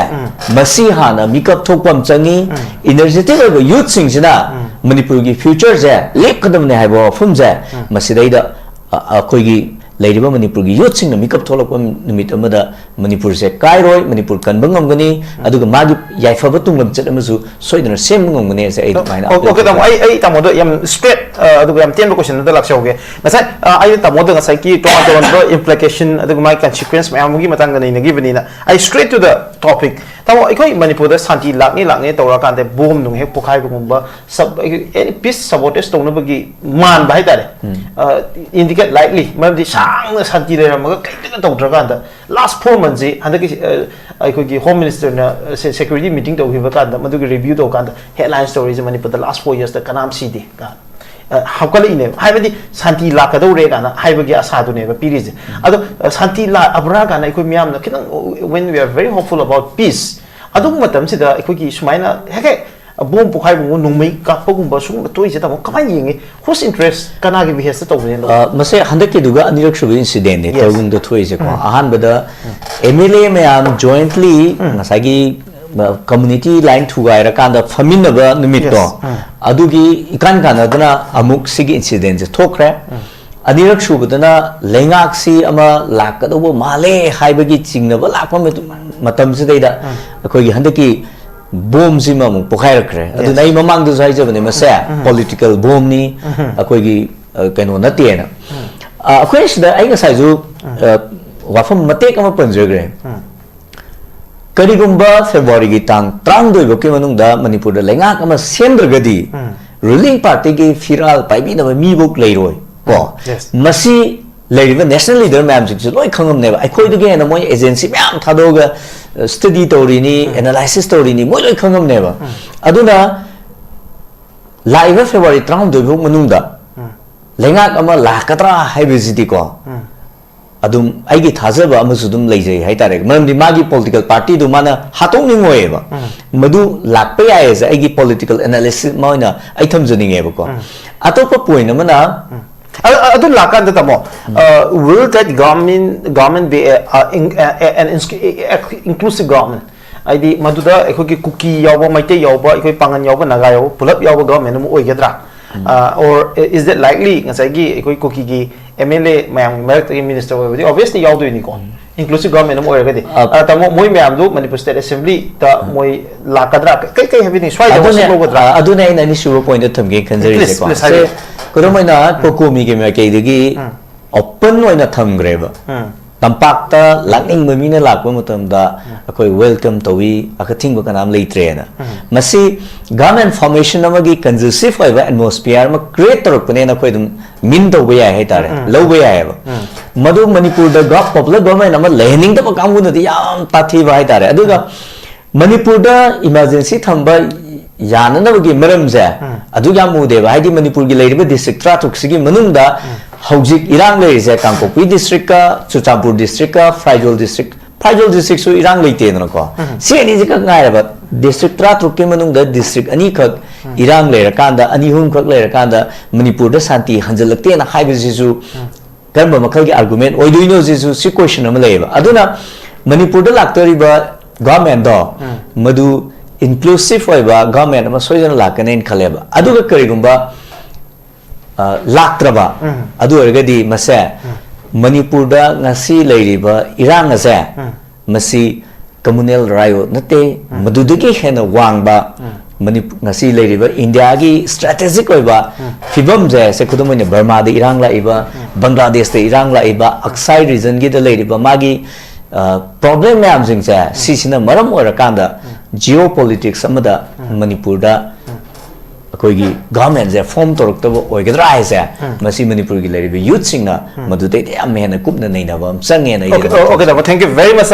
ꯃꯁꯤ ꯍꯥꯟꯅ ꯃꯤꯀꯞ ꯊꯣꯛꯄ ꯑꯃ ꯆꯪꯉꯤ꯫ ꯏꯅꯔꯖꯦꯇꯤꯛ ꯑꯣꯏꯕ ꯌꯨꯠꯁꯤꯡꯁꯤꯅ ꯃꯅꯤꯄꯨꯔꯒꯤ ꯐ꯭ꯌꯨꯆꯔꯁꯦ ꯂꯦꯞꯀꯗꯕꯅꯦ ꯍꯥꯏꯕ ꯋꯥꯐꯝꯁꯦ ꯃꯁꯤꯗꯩꯗ ꯑ-, ꯑꯩꯈꯣꯏꯒꯤ ꯂꯩꯔꯤꯕ ꯃꯅꯤꯄꯨꯔꯒꯤ ꯌꯨꯠꯁꯤꯡꯅ ꯃꯤꯀꯞ ꯊꯣꯛꯂꯛꯄ ꯅꯨꯃꯤꯠ ꯑꯃꯗ ꯃꯅꯤꯄꯨꯔꯁꯦ ꯀꯥꯏꯔꯣꯏ, ꯃꯅꯤꯄꯨꯔ ꯀꯟꯕ ꯉꯝꯒꯅꯤ, ꯑꯗꯨꯒ ꯃꯥꯒꯤ ꯌꯥꯏꯐꯕ ꯇꯨꯡꯂꯝꯆꯠ ꯑꯃꯁꯨ ꯁꯣꯏꯗꯅ ꯁꯦꯝꯕ ꯉꯝꯒꯅꯤ ꯍꯥꯏꯁꯦ ꯑꯩ ꯑꯗꯨꯃꯥꯏꯅ ꯑꯣ, appeal ꯑꯣꯀꯦ, ꯇꯥꯃꯣ, ꯇꯧꯖꯒꯦ꯫ ꯑꯩ, ꯑꯩ ꯇꯥꯃꯣꯗ ꯌꯥꯝ ꯁ꯭ꯇ꯭ꯔꯦꯠ, ꯑ, ꯑꯗꯨꯒ ꯌꯥꯝ ꯇꯦꯟꯕ ꯀꯣꯏꯁꯟ ꯑꯝꯇ ꯂꯥꯛꯆꯍꯧꯒꯦ꯫ ꯉꯁꯥꯏ, ꯑ, ꯑꯩꯅ ꯇꯥꯃꯣꯗ ꯉꯁꯥꯏꯒꯤ ꯇꯣꯉꯥꯟ ꯇꯣꯉꯥꯟꯕ ꯏꯝꯄ꯭ꯂꯤꯀꯦꯁꯟ ꯑꯗꯨꯒ ꯃꯥꯒꯤ ꯀꯟꯁꯤꯀ꯭ꯋꯦꯟꯁ ꯃꯌꯥꯝ ꯑꯃꯒꯤ ꯃꯇꯥꯡꯗ ꯅꯩꯅꯈꯤꯕꯅꯤꯅ, ꯑꯩ straight to the topic. ꯇꯥꯃꯣ, ꯑꯩꯈꯣꯏ ꯃꯅꯤꯄꯨꯔꯗ ꯁꯥꯟꯇꯤ ꯂꯥꯛꯅꯤ ꯂꯥꯛꯅꯤ ꯇꯧꯔꯀꯥꯟꯗ ꯕꯣꯝ ꯅꯨꯡ ꯍꯦꯛ ꯄꯣꯈꯥꯏꯕꯒꯨꯝꯕ, ꯁꯕ-, ꯑꯦꯅꯤ ꯄꯤꯁ ꯁꯕꯣꯇꯦꯖ ꯇꯧꯅꯕꯒꯤ ꯃꯥꯟꯕ ꯍꯥꯏꯇꯥꯔꯦ꯫ ꯎꯝ꯫ ꯑ, ꯏꯟꯗꯤꯀꯦꯠ ꯂꯥꯏꯠꯂꯤ, ꯃꯔꯝꯗꯤ ꯁꯥꯡꯅ ꯁꯥꯟꯇꯤ ꯂꯩꯔꯝꯃꯒ ꯀꯩꯝꯇꯒ ꯇꯧꯗ꯭ꯔꯀꯥꯟꯗ, ꯂꯥꯁ ꯐꯣꯔ ꯃꯟꯁꯤ ꯍꯟꯗꯛꯀꯤ, ꯑ, ꯑꯩꯈꯣꯏꯒꯤ ꯍꯣꯝ ꯃꯤꯅꯤꯁꯇꯔꯅ ꯁꯦ-, ꯁꯦꯀ꯭ꯌꯨꯔꯤꯇꯤ ꯃꯤꯇꯤꯡ ꯇꯧꯈꯤꯕ ꯀꯥꯟꯗ ꯃꯗꯨꯒꯤ ꯔꯤꯚ꯭ꯌꯨ ꯇꯧꯀꯥꯟꯗ ꯍꯦꯗꯂꯥꯏꯟꯁ ꯇꯧꯔꯤꯁꯦ ꯃꯅꯤꯄꯨꯔꯗ ꯂꯥꯁ ꯐꯣꯔ ꯌꯔꯁꯇ ꯀꯅꯥꯝ ꯁꯤꯗꯦ꯫ ꯑ, ꯍꯥꯞꯀꯠꯂꯛꯏꯅꯦꯕ꯫ ꯍꯥꯏꯕꯗꯤ ꯁꯥꯟꯇꯤ ꯂꯥꯛꯀꯗꯧꯔꯦ ꯀꯥꯏꯅ ꯍꯥꯏꯕꯒꯤ ꯑꯁꯥꯗꯨꯅꯦꯕ ꯄꯤꯔꯤꯁꯦ꯫ ꯑꯗꯣ, ꯑ, ꯁꯥꯟꯇꯤ ꯂꯥꯛꯑꯕ꯭ꯔꯥ ꯀꯥꯏꯅ ꯑꯩꯈꯣꯏ ꯃꯤꯌꯥꯝꯅ ꯈꯤꯇꯪ, when we are very hopeful about peace, ꯑꯗꯨꯒꯨꯝꯕ ꯃꯇꯝꯁꯤꯗ ꯑꯩꯈꯣꯏꯒꯤ ꯁꯨꯃꯥꯏꯅ ꯍꯦꯛ ꯍꯦꯛ ꯕꯣꯝ ꯄꯣꯈꯥꯏꯕꯒꯨꯝꯕ, ꯅꯣꯡꯃꯩ ꯀꯥꯞꯄꯒꯨꯝꯕ ꯁꯤꯒꯨꯝꯕ ꯊꯣꯛꯏꯁꯦ ꯇꯥꯃꯣ ꯀꯃꯥꯏꯅ ꯌꯦꯡꯉꯤ? Whose interest, ꯀꯅꯥꯒꯤ ꯕꯤꯍꯦꯁꯇ ꯇꯧꯕꯅꯦꯅ? ꯑ, ꯃꯁꯦ ꯍꯟꯗꯛꯀꯤꯗꯨꯒ ꯑꯅꯤꯔꯛ ꯁꯨꯕ ꯏꯟꯁꯤꯗꯦꯟꯅꯦ, Yes. ꯇꯔꯨꯡꯗ ꯊꯣꯛꯏꯁꯦꯀꯣ꯫ ꯎꯝ꯫ ꯑꯍꯥꯟꯕꯗ ꯑꯦꯝ ꯑꯦꯜ ꯑꯦ ꯃꯌꯥꯝ ꯖꯣꯏꯟꯠꯂꯤ ꯎꯝ꯫ ꯉꯁꯥꯏꯒꯤ, ꯑ, ꯀꯝꯃꯨꯅꯤꯇꯤ ꯂꯥꯏꯟ ꯊꯨꯒꯥꯏꯔꯀꯥꯟꯗ ꯐꯝꯃꯤꯟꯅꯕ ꯅꯨꯃꯤꯠꯇꯣ, Yes. ꯎꯝ꯫ ꯑꯗꯨꯒꯤ ꯏꯀꯥꯟ ꯀꯥꯟꯅꯗꯅ ꯑꯃꯨꯛ ꯁꯤꯒꯤ ꯏꯟꯁꯤꯗꯦꯟꯁꯦ ꯊꯣꯛꯈ꯭ꯔꯦ꯫ ꯎꯝ꯫ ꯑꯅꯤꯔꯛ ꯁꯨꯕꯗꯅ ꯂꯩꯉꯥꯛꯁꯤ ꯑꯃ ꯂꯥꯛꯀꯗꯧꯕ ꯃꯥꯜꯂꯦ ꯍꯥꯏꯕꯒꯤ ꯆꯤꯡꯅꯕ ꯂꯥꯛꯄ ꯃꯇꯝ-, ꯃꯇꯝꯁꯤꯗꯩꯗ ꯎꯝ꯫ ꯑꯩꯈꯣꯏꯒꯤ ꯍꯟꯗꯛꯀꯤ ꯕꯣꯝꯁꯤꯃ ꯑꯃꯨꯛ ꯄꯣꯈꯥꯏꯔꯛꯈ꯭ꯔꯦ꯫ ꯑꯗꯨꯅ Yes. ꯑꯩ ꯃꯃꯥꯡꯗꯁꯨ ꯍꯥꯏꯖꯕꯅꯦ, ꯃꯁꯦ ꯎꯝ꯫ ꯄꯣꯂꯤꯇꯤꯀꯦꯜ ꯕꯣꯝꯅꯤ, ꯎꯝ꯫ ꯑꯩꯈꯣꯏꯒꯤ, ꯑ, ꯀꯩꯅꯣ ꯅꯠꯇꯦꯅ꯫ ꯎꯝ꯫ ꯑ, ꯑꯩꯈꯣꯏ ꯁꯤꯗ ꯑꯩ ꯉꯁꯥꯏꯁꯨ, ꯎꯝ꯫ ꯑ, ꯋꯥꯐꯝ ꯃꯇꯦꯛ ꯑꯃ ꯄꯟꯖꯈ꯭ꯔꯦ꯫ ꯎꯝ꯫ ꯀꯔꯤꯒꯨꯝꯕ ꯐꯦꯕ꯭ꯔꯨꯋꯥꯔꯤꯒꯤ ꯇꯥꯡ ꯇꯔꯥꯍꯨꯝꯗꯣꯏ ꯐꯥꯎꯒꯤ ꯃꯅꯨꯡꯗ ꯃꯅꯤꯄꯨꯔꯗ ꯂꯩꯉꯥꯛ ꯑꯃ ꯁꯦꯝꯗ꯭ꯔꯒꯗꯤ ꯎꯝ꯫ ꯔꯨꯂꯤꯡ ꯄꯥꯔꯇꯤꯒꯤ ꯐꯤꯔꯥꯜ ꯄꯥꯏꯕꯤꯅꯕ ꯃꯤꯐꯧ ꯂꯩꯔꯣꯏ ꯀꯣ꯫ ꯎꯝ, yes. ꯃꯁꯤ ꯂꯩꯔꯤꯕ ꯅꯦꯁꯅꯦꯜ ꯂꯤꯗꯔ ꯃꯌꯥꯝꯁꯤꯡꯁꯨ ꯂꯣꯏ ꯈꯪꯉꯝꯅꯦꯕ꯫ ꯑꯩꯈꯣꯏꯗꯒꯤ ꯍꯦꯟꯅ ꯃꯣꯏ ꯑꯦꯖꯦꯟꯁꯤ ꯃꯌꯥꯝ ꯊꯥꯗꯣꯛꯑꯒ, ꯑ, ꯁ꯭ꯇꯗꯤ ꯇꯧꯔꯤꯅꯤ, ꯎꯝ꯫ ꯑꯦꯅꯥꯂꯥꯏꯁꯤꯁ ꯇꯧꯔꯤꯅꯤ, ꯃꯣꯏ ꯂꯣꯏ ꯈꯪꯉꯝꯅꯦꯕ꯫ ꯎꯝ꯫ ꯑꯗꯨꯅ ꯂꯥꯛꯏꯕ ꯐꯦꯕ꯭ꯔꯨꯋꯥꯔꯤ ꯇꯔꯥꯍꯨꯝꯗꯣꯏ ꯐꯥꯎ ꯃꯅꯨꯡꯗ ꯎꯝ꯫ ꯂꯩꯉꯥꯛ ꯑꯃ ꯂꯥꯛꯀꯗ꯭ꯔꯥ ꯍꯥꯏꯕꯁꯤꯗꯤꯀꯣ, ꯎꯝ꯫ ꯑꯗꯨꯝ ꯑꯩꯒꯤ ꯊꯥꯖꯕ ꯑꯃꯁꯨ ꯑꯗꯨꯝ ꯂꯩꯖꯩ ꯍꯥꯏꯇꯥꯔꯦ꯫ ꯃꯔꯝꯗꯤ ꯃꯥꯒꯤ ꯄꯣꯂꯤꯇꯤꯀꯦꯜ ꯄꯥꯔꯇꯤꯗꯨ ꯃꯥꯅ ꯍꯥꯠꯇꯣꯛꯅꯤꯡꯉꯣꯏꯌꯦꯕ꯫ ꯃꯗꯨ ꯂꯥꯛꯄ ꯌꯥꯏꯌꯦꯁꯦ ꯑꯩꯒꯤ ꯄꯣꯂꯤꯇꯤꯀꯦꯜ ꯑꯦꯅꯥꯂꯤꯁꯤꯁ ꯑꯃ ꯑꯣꯏꯅ ꯑꯩ ꯊꯝꯖꯅꯤꯡꯉꯦꯕꯀꯣ꯫ ꯑꯇꯣꯞꯄ ꯄꯣꯏꯟ ꯑꯃꯅ ꯑ- ꯑ- ꯑꯗꯨ ꯂꯥꯛꯀꯥꯟꯗ ꯇꯥꯃꯣ, uh, will that government government be a, a, in- a, a- an ins- a- a- inclusive government? ꯍꯥꯏꯗꯤ ꯃꯗꯨꯗ ꯑꯩꯈꯣꯏꯒꯤ ꯀꯨꯀꯤ ꯌꯥꯎꯕ, ꯃꯩꯇꯩ ꯌꯥꯎꯕ, ꯑꯩꯈꯣꯏ ꯄꯥꯉꯟ ꯌꯥꯎꯕ, ꯅꯥꯒꯥ ꯌꯥꯎꯕ, ꯄꯨꯂꯞ ꯌꯥꯎꯕ ꯒꯚꯔꯟꯃꯦꯟꯠ ꯑꯃ ꯑꯣꯏꯒꯗ꯭ꯔꯥ? Uh, or is that likely? ꯉꯁꯥꯏꯒꯤ ꯑꯩꯈꯣꯏ ꯀꯨꯀꯤꯒꯤ ꯑꯦꯝ ꯑꯦꯜ ꯑꯦ ꯃꯌꯥꯝꯒꯤ ꯃꯔꯛꯇꯒꯤ ꯃꯤꯅꯤꯁꯇꯔ ꯑꯣꯏꯕꯗꯤ ꯑꯣꯕꯤꯌꯁꯂꯤ ꯌꯥꯎꯗꯣꯏꯅꯤꯀꯣ, ꯏꯟꯀ꯭ꯂꯨꯁꯤꯚ ꯒꯚꯔꯟꯃꯦꯟꯠ ꯑꯃ ꯑꯣꯏꯔꯒꯗꯤ꯫ ꯑ- ꯑ, ꯇꯥꯃꯣ, ꯃꯣꯏ ꯃꯌꯥꯝꯗꯨ ꯃꯅꯤꯄꯨꯔ ꯁ꯭ꯇꯦꯠ ꯑꯦꯁꯦꯝꯕ꯭ꯂꯤꯗ ꯃꯣꯏ ꯂꯥꯛꯀꯗ꯭ꯔꯥ? ꯀꯩ ꯀꯩ ꯍꯥꯏꯕꯤꯅꯤꯡ? ꯁ꯭ꯋꯥꯏꯗ ꯑꯗꯨꯅꯦ ꯋꯥꯁꯛ ꯂꯧꯒꯗ꯭ꯔꯥ? ꯑ- ꯑꯗꯨꯅꯦ ꯑꯩꯅ ꯑꯅꯤꯁꯨꯕ ꯄꯣꯏꯟꯗ ꯊꯝꯒꯦ ꯈꯟꯖꯔꯤꯁꯦꯀꯣ꯫ Please, please, ꯍꯥꯏꯕꯤꯌꯨ꯫ ꯁꯦ, ꯈꯨꯗꯝ ꯑꯣꯏꯅ ꯀꯣꯀꯣꯃꯤꯒꯤ ꯃꯥꯏꯀꯩꯗꯒꯤ ꯑꯣꯄꯟ ꯑꯣꯏꯅ ꯊꯝꯈ꯭ꯔꯦꯕ꯫ ꯇꯝꯄꯥꯛꯇ ꯂꯥꯛꯅꯤꯡꯕ ꯃꯤꯅ ꯂꯥꯛꯄ ꯃꯇꯝꯗ ꯑꯩꯈꯣꯏ ꯋꯦꯜꯀꯝ ꯇꯧꯏ, ꯑꯀꯊꯤꯡꯕ ꯀꯅꯥꯝ ꯂꯩꯇ꯭ꯔꯦꯅ꯫ ꯃꯁꯤ ꯒꯚꯔꯟꯃꯦꯟꯠ ꯐꯣꯔꯃꯦꯁꯟ ꯑꯃꯒꯤ ꯀꯟꯗꯨꯁꯤꯚ ꯑꯣꯏꯕ ꯑꯦꯠꯃꯣꯁꯐꯤꯌꯔ ꯑꯃ ꯀ꯭ꯔꯤꯌꯦꯠ ꯇꯧꯔꯛꯄꯅꯦꯅ ꯑꯩꯈꯣꯏ ꯑꯗꯨꯝ ꯃꯤꯟ ꯇꯧꯕ ꯌꯥꯏ ꯍꯥꯏꯇꯥꯔꯦ, ꯂꯧꯕ ꯌꯥꯏꯑꯕ꯫ ꯃꯗꯨ ꯃꯅꯤꯄꯨꯔꯗ ꯄꯣꯄꯨꯂꯔ ꯒꯚꯔꯟꯃꯦꯟꯠ ꯑꯃ ꯂꯩꯍꯟꯅꯤꯡꯗꯕ ꯀꯥꯡꯕꯨꯅꯗꯤ ꯌꯥꯝ ꯇꯥꯊꯤꯕ ꯍꯥꯏꯇꯥꯔꯦ꯫ ꯑꯗꯨꯒ ꯃꯅꯤꯄꯨꯔꯗ ꯏꯃꯥꯔꯖꯦꯟꯁꯤ ꯊꯝꯕ ꯌꯥꯅꯅꯕꯒꯤ ꯃꯔꯝꯁꯦ ꯑꯗꯨ ꯌꯥꯝ ꯎꯗꯦꯕ꯫ ꯍꯥꯏꯗꯤ ꯃꯅꯤꯄꯨꯔꯒꯤ ꯂꯩꯔꯤꯕ ꯗꯤꯁꯇ꯭ꯔꯤꯛ ꯇꯔꯥꯇꯔꯨꯛꯁꯤꯒꯤ ꯃꯅꯨꯡꯗ ꯍꯧꯖꯤꯛ ꯏꯔꯥꯡ ꯂꯩꯔꯤꯁꯦ ꯀꯥꯡꯄꯣꯛꯄꯤ ꯗꯤꯁꯇ꯭ꯔꯤꯛꯀ ꯆꯨꯔꯆꯥꯟꯄꯨꯔ ꯗꯤꯁꯇ꯭ꯔꯤꯛꯀ ꯐ꯭ꯔꯥꯏꯖꯣꯜ ꯗꯤꯁꯇ꯭ꯔꯤꯛ, ꯐ꯭ꯔꯥꯏꯖꯣꯜ ꯗꯤꯁꯇ꯭ꯔꯤꯛꯁꯨ ꯏꯔꯥꯡ ꯂꯩꯇꯦꯗꯅꯀꯣ꯫ ꯁꯤ ꯑꯅꯤꯁꯤꯈꯛ ꯉꯥꯏꯔꯕ꯫ ꯗꯤꯁꯇ꯭ꯔꯤꯛ ꯇꯔꯥꯇꯔꯨꯛꯀꯤ ꯃꯅꯨꯡꯗ ꯗꯤꯁꯇ꯭ꯔꯤꯛ ꯑꯅꯤꯈꯛ ꯏꯔꯥꯡ ꯂꯩꯔꯀꯥꯟꯗ, ꯑꯅꯤ ꯑꯍꯨꯝꯈꯛ ꯂꯩꯔꯀꯥꯟꯗ ꯃꯅꯤꯄꯨꯔꯗ ꯁꯥꯟꯇꯤ ꯍꯟꯖꯜꯂꯛꯇꯦꯅ ꯍꯥꯏꯕꯁꯤꯁꯨ ꯀꯔꯝꯕ ꯃꯈꯜꯒꯤ ꯑꯥꯔꯒꯨꯃꯦꯟꯠ ꯑꯣꯏꯗꯣꯏꯅꯣ ꯁꯤꯁꯨ, ꯁꯤ ꯀꯣꯏꯁꯟ ꯑꯃ ꯂꯩꯌꯦꯕ꯫ ꯑꯗꯨꯅ ꯃꯅꯤꯄꯨꯔꯗ ꯂꯥꯛꯇꯧꯔꯤꯕ ꯒꯚꯔꯟꯃꯦꯟꯠꯗꯣ ꯃꯗꯨ ꯏꯟꯀ꯭ꯂꯨꯁꯤꯚ ꯑꯣꯏꯕ ꯒꯚꯔꯟꯃꯦꯟꯠ ꯑꯃ ꯁꯣꯏꯗꯅ ꯂꯥꯛꯀꯅꯦꯅ ꯈꯜꯂꯦꯕ꯫ ꯑꯗꯨꯒ ꯀꯔꯤꯒꯨꯝꯕ ꯑ, ꯂꯥꯛꯇ꯭ꯔꯕ ꯑꯗꯨ ꯑꯣꯏꯔꯒꯗꯤ ꯃꯁꯦ ꯃꯅꯤꯄꯨꯔꯗ ꯉꯁꯤ ꯂꯩꯔꯤꯕ ꯏꯔꯥꯡ ꯑꯁꯦ ꯃꯁꯤ ꯀꯝꯃꯨꯅꯦꯜ ꯔꯥꯏꯑꯣꯠ ꯅꯠꯇꯦ, ꯃꯗꯨꯗꯒꯤ ꯍꯦꯟꯅ ꯋꯥꯡꯕ ꯃꯅꯤꯄꯨꯔ, ꯉꯁꯤ ꯂꯩꯔꯤꯕ ꯏꯟꯗꯤꯌꯥꯒꯤ ꯁ꯭ꯇ꯭ꯔꯦꯇꯦꯖꯤꯛ ꯑꯣꯏꯕ ꯐꯤꯕꯝꯁꯦ, ꯁꯦ ꯈꯨꯗꯝ ꯑꯣꯏꯅ ꯕꯔꯃꯥꯗ ꯏꯔꯥꯡ ꯂꯥꯛꯏꯕ, ꯕꯪꯒ꯭ꯂꯥꯗꯦꯁꯇ ꯏꯔꯥꯡ ꯂꯥꯛꯏꯕ, ꯑꯛꯁꯥꯏ ꯔꯤꯖꯟꯒꯤꯗ ꯂꯩꯔꯤꯕ ꯃꯥꯒꯤ ꯄ꯭ꯔꯣꯕ꯭ꯂꯦꯝ ꯃꯌꯥꯝꯁꯤꯡꯁꯦ, ꯁꯤꯁꯤꯅ ꯃꯔꯝ ꯑꯣꯏꯔꯀꯥꯟꯗ ꯖꯤꯑꯣ ꯄꯣꯂꯤꯇꯤꯛꯁ ꯑꯃꯗ ꯃꯅꯤꯄꯨꯔꯗ ꯑꯩꯈꯣꯏꯒꯤ ꯒꯚꯔꯟꯃꯦꯟꯠꯁꯦ ꯐꯣꯔꯝ ꯇꯧꯔꯛꯇꯕ ꯑꯣꯏꯒꯗ꯭ꯔꯥ ꯍꯥꯏꯁꯦ, ꯃꯁꯤ ꯃꯅꯤꯄꯨꯔꯒꯤ ꯂꯩꯔꯤꯕ ꯌꯨꯠꯁꯤꯡꯅ ꯃꯗꯨꯗꯩꯗ ꯌꯥꯝ ꯍꯦꯟꯅ ꯀꯨꯞꯅ ꯅꯩꯅꯕ ꯑꯃ ꯆꯪꯉꯦꯅ ꯑꯩ Okay, okay, ꯇꯥꯃꯣ, thank you very much, ꯇꯥꯃꯣ꯫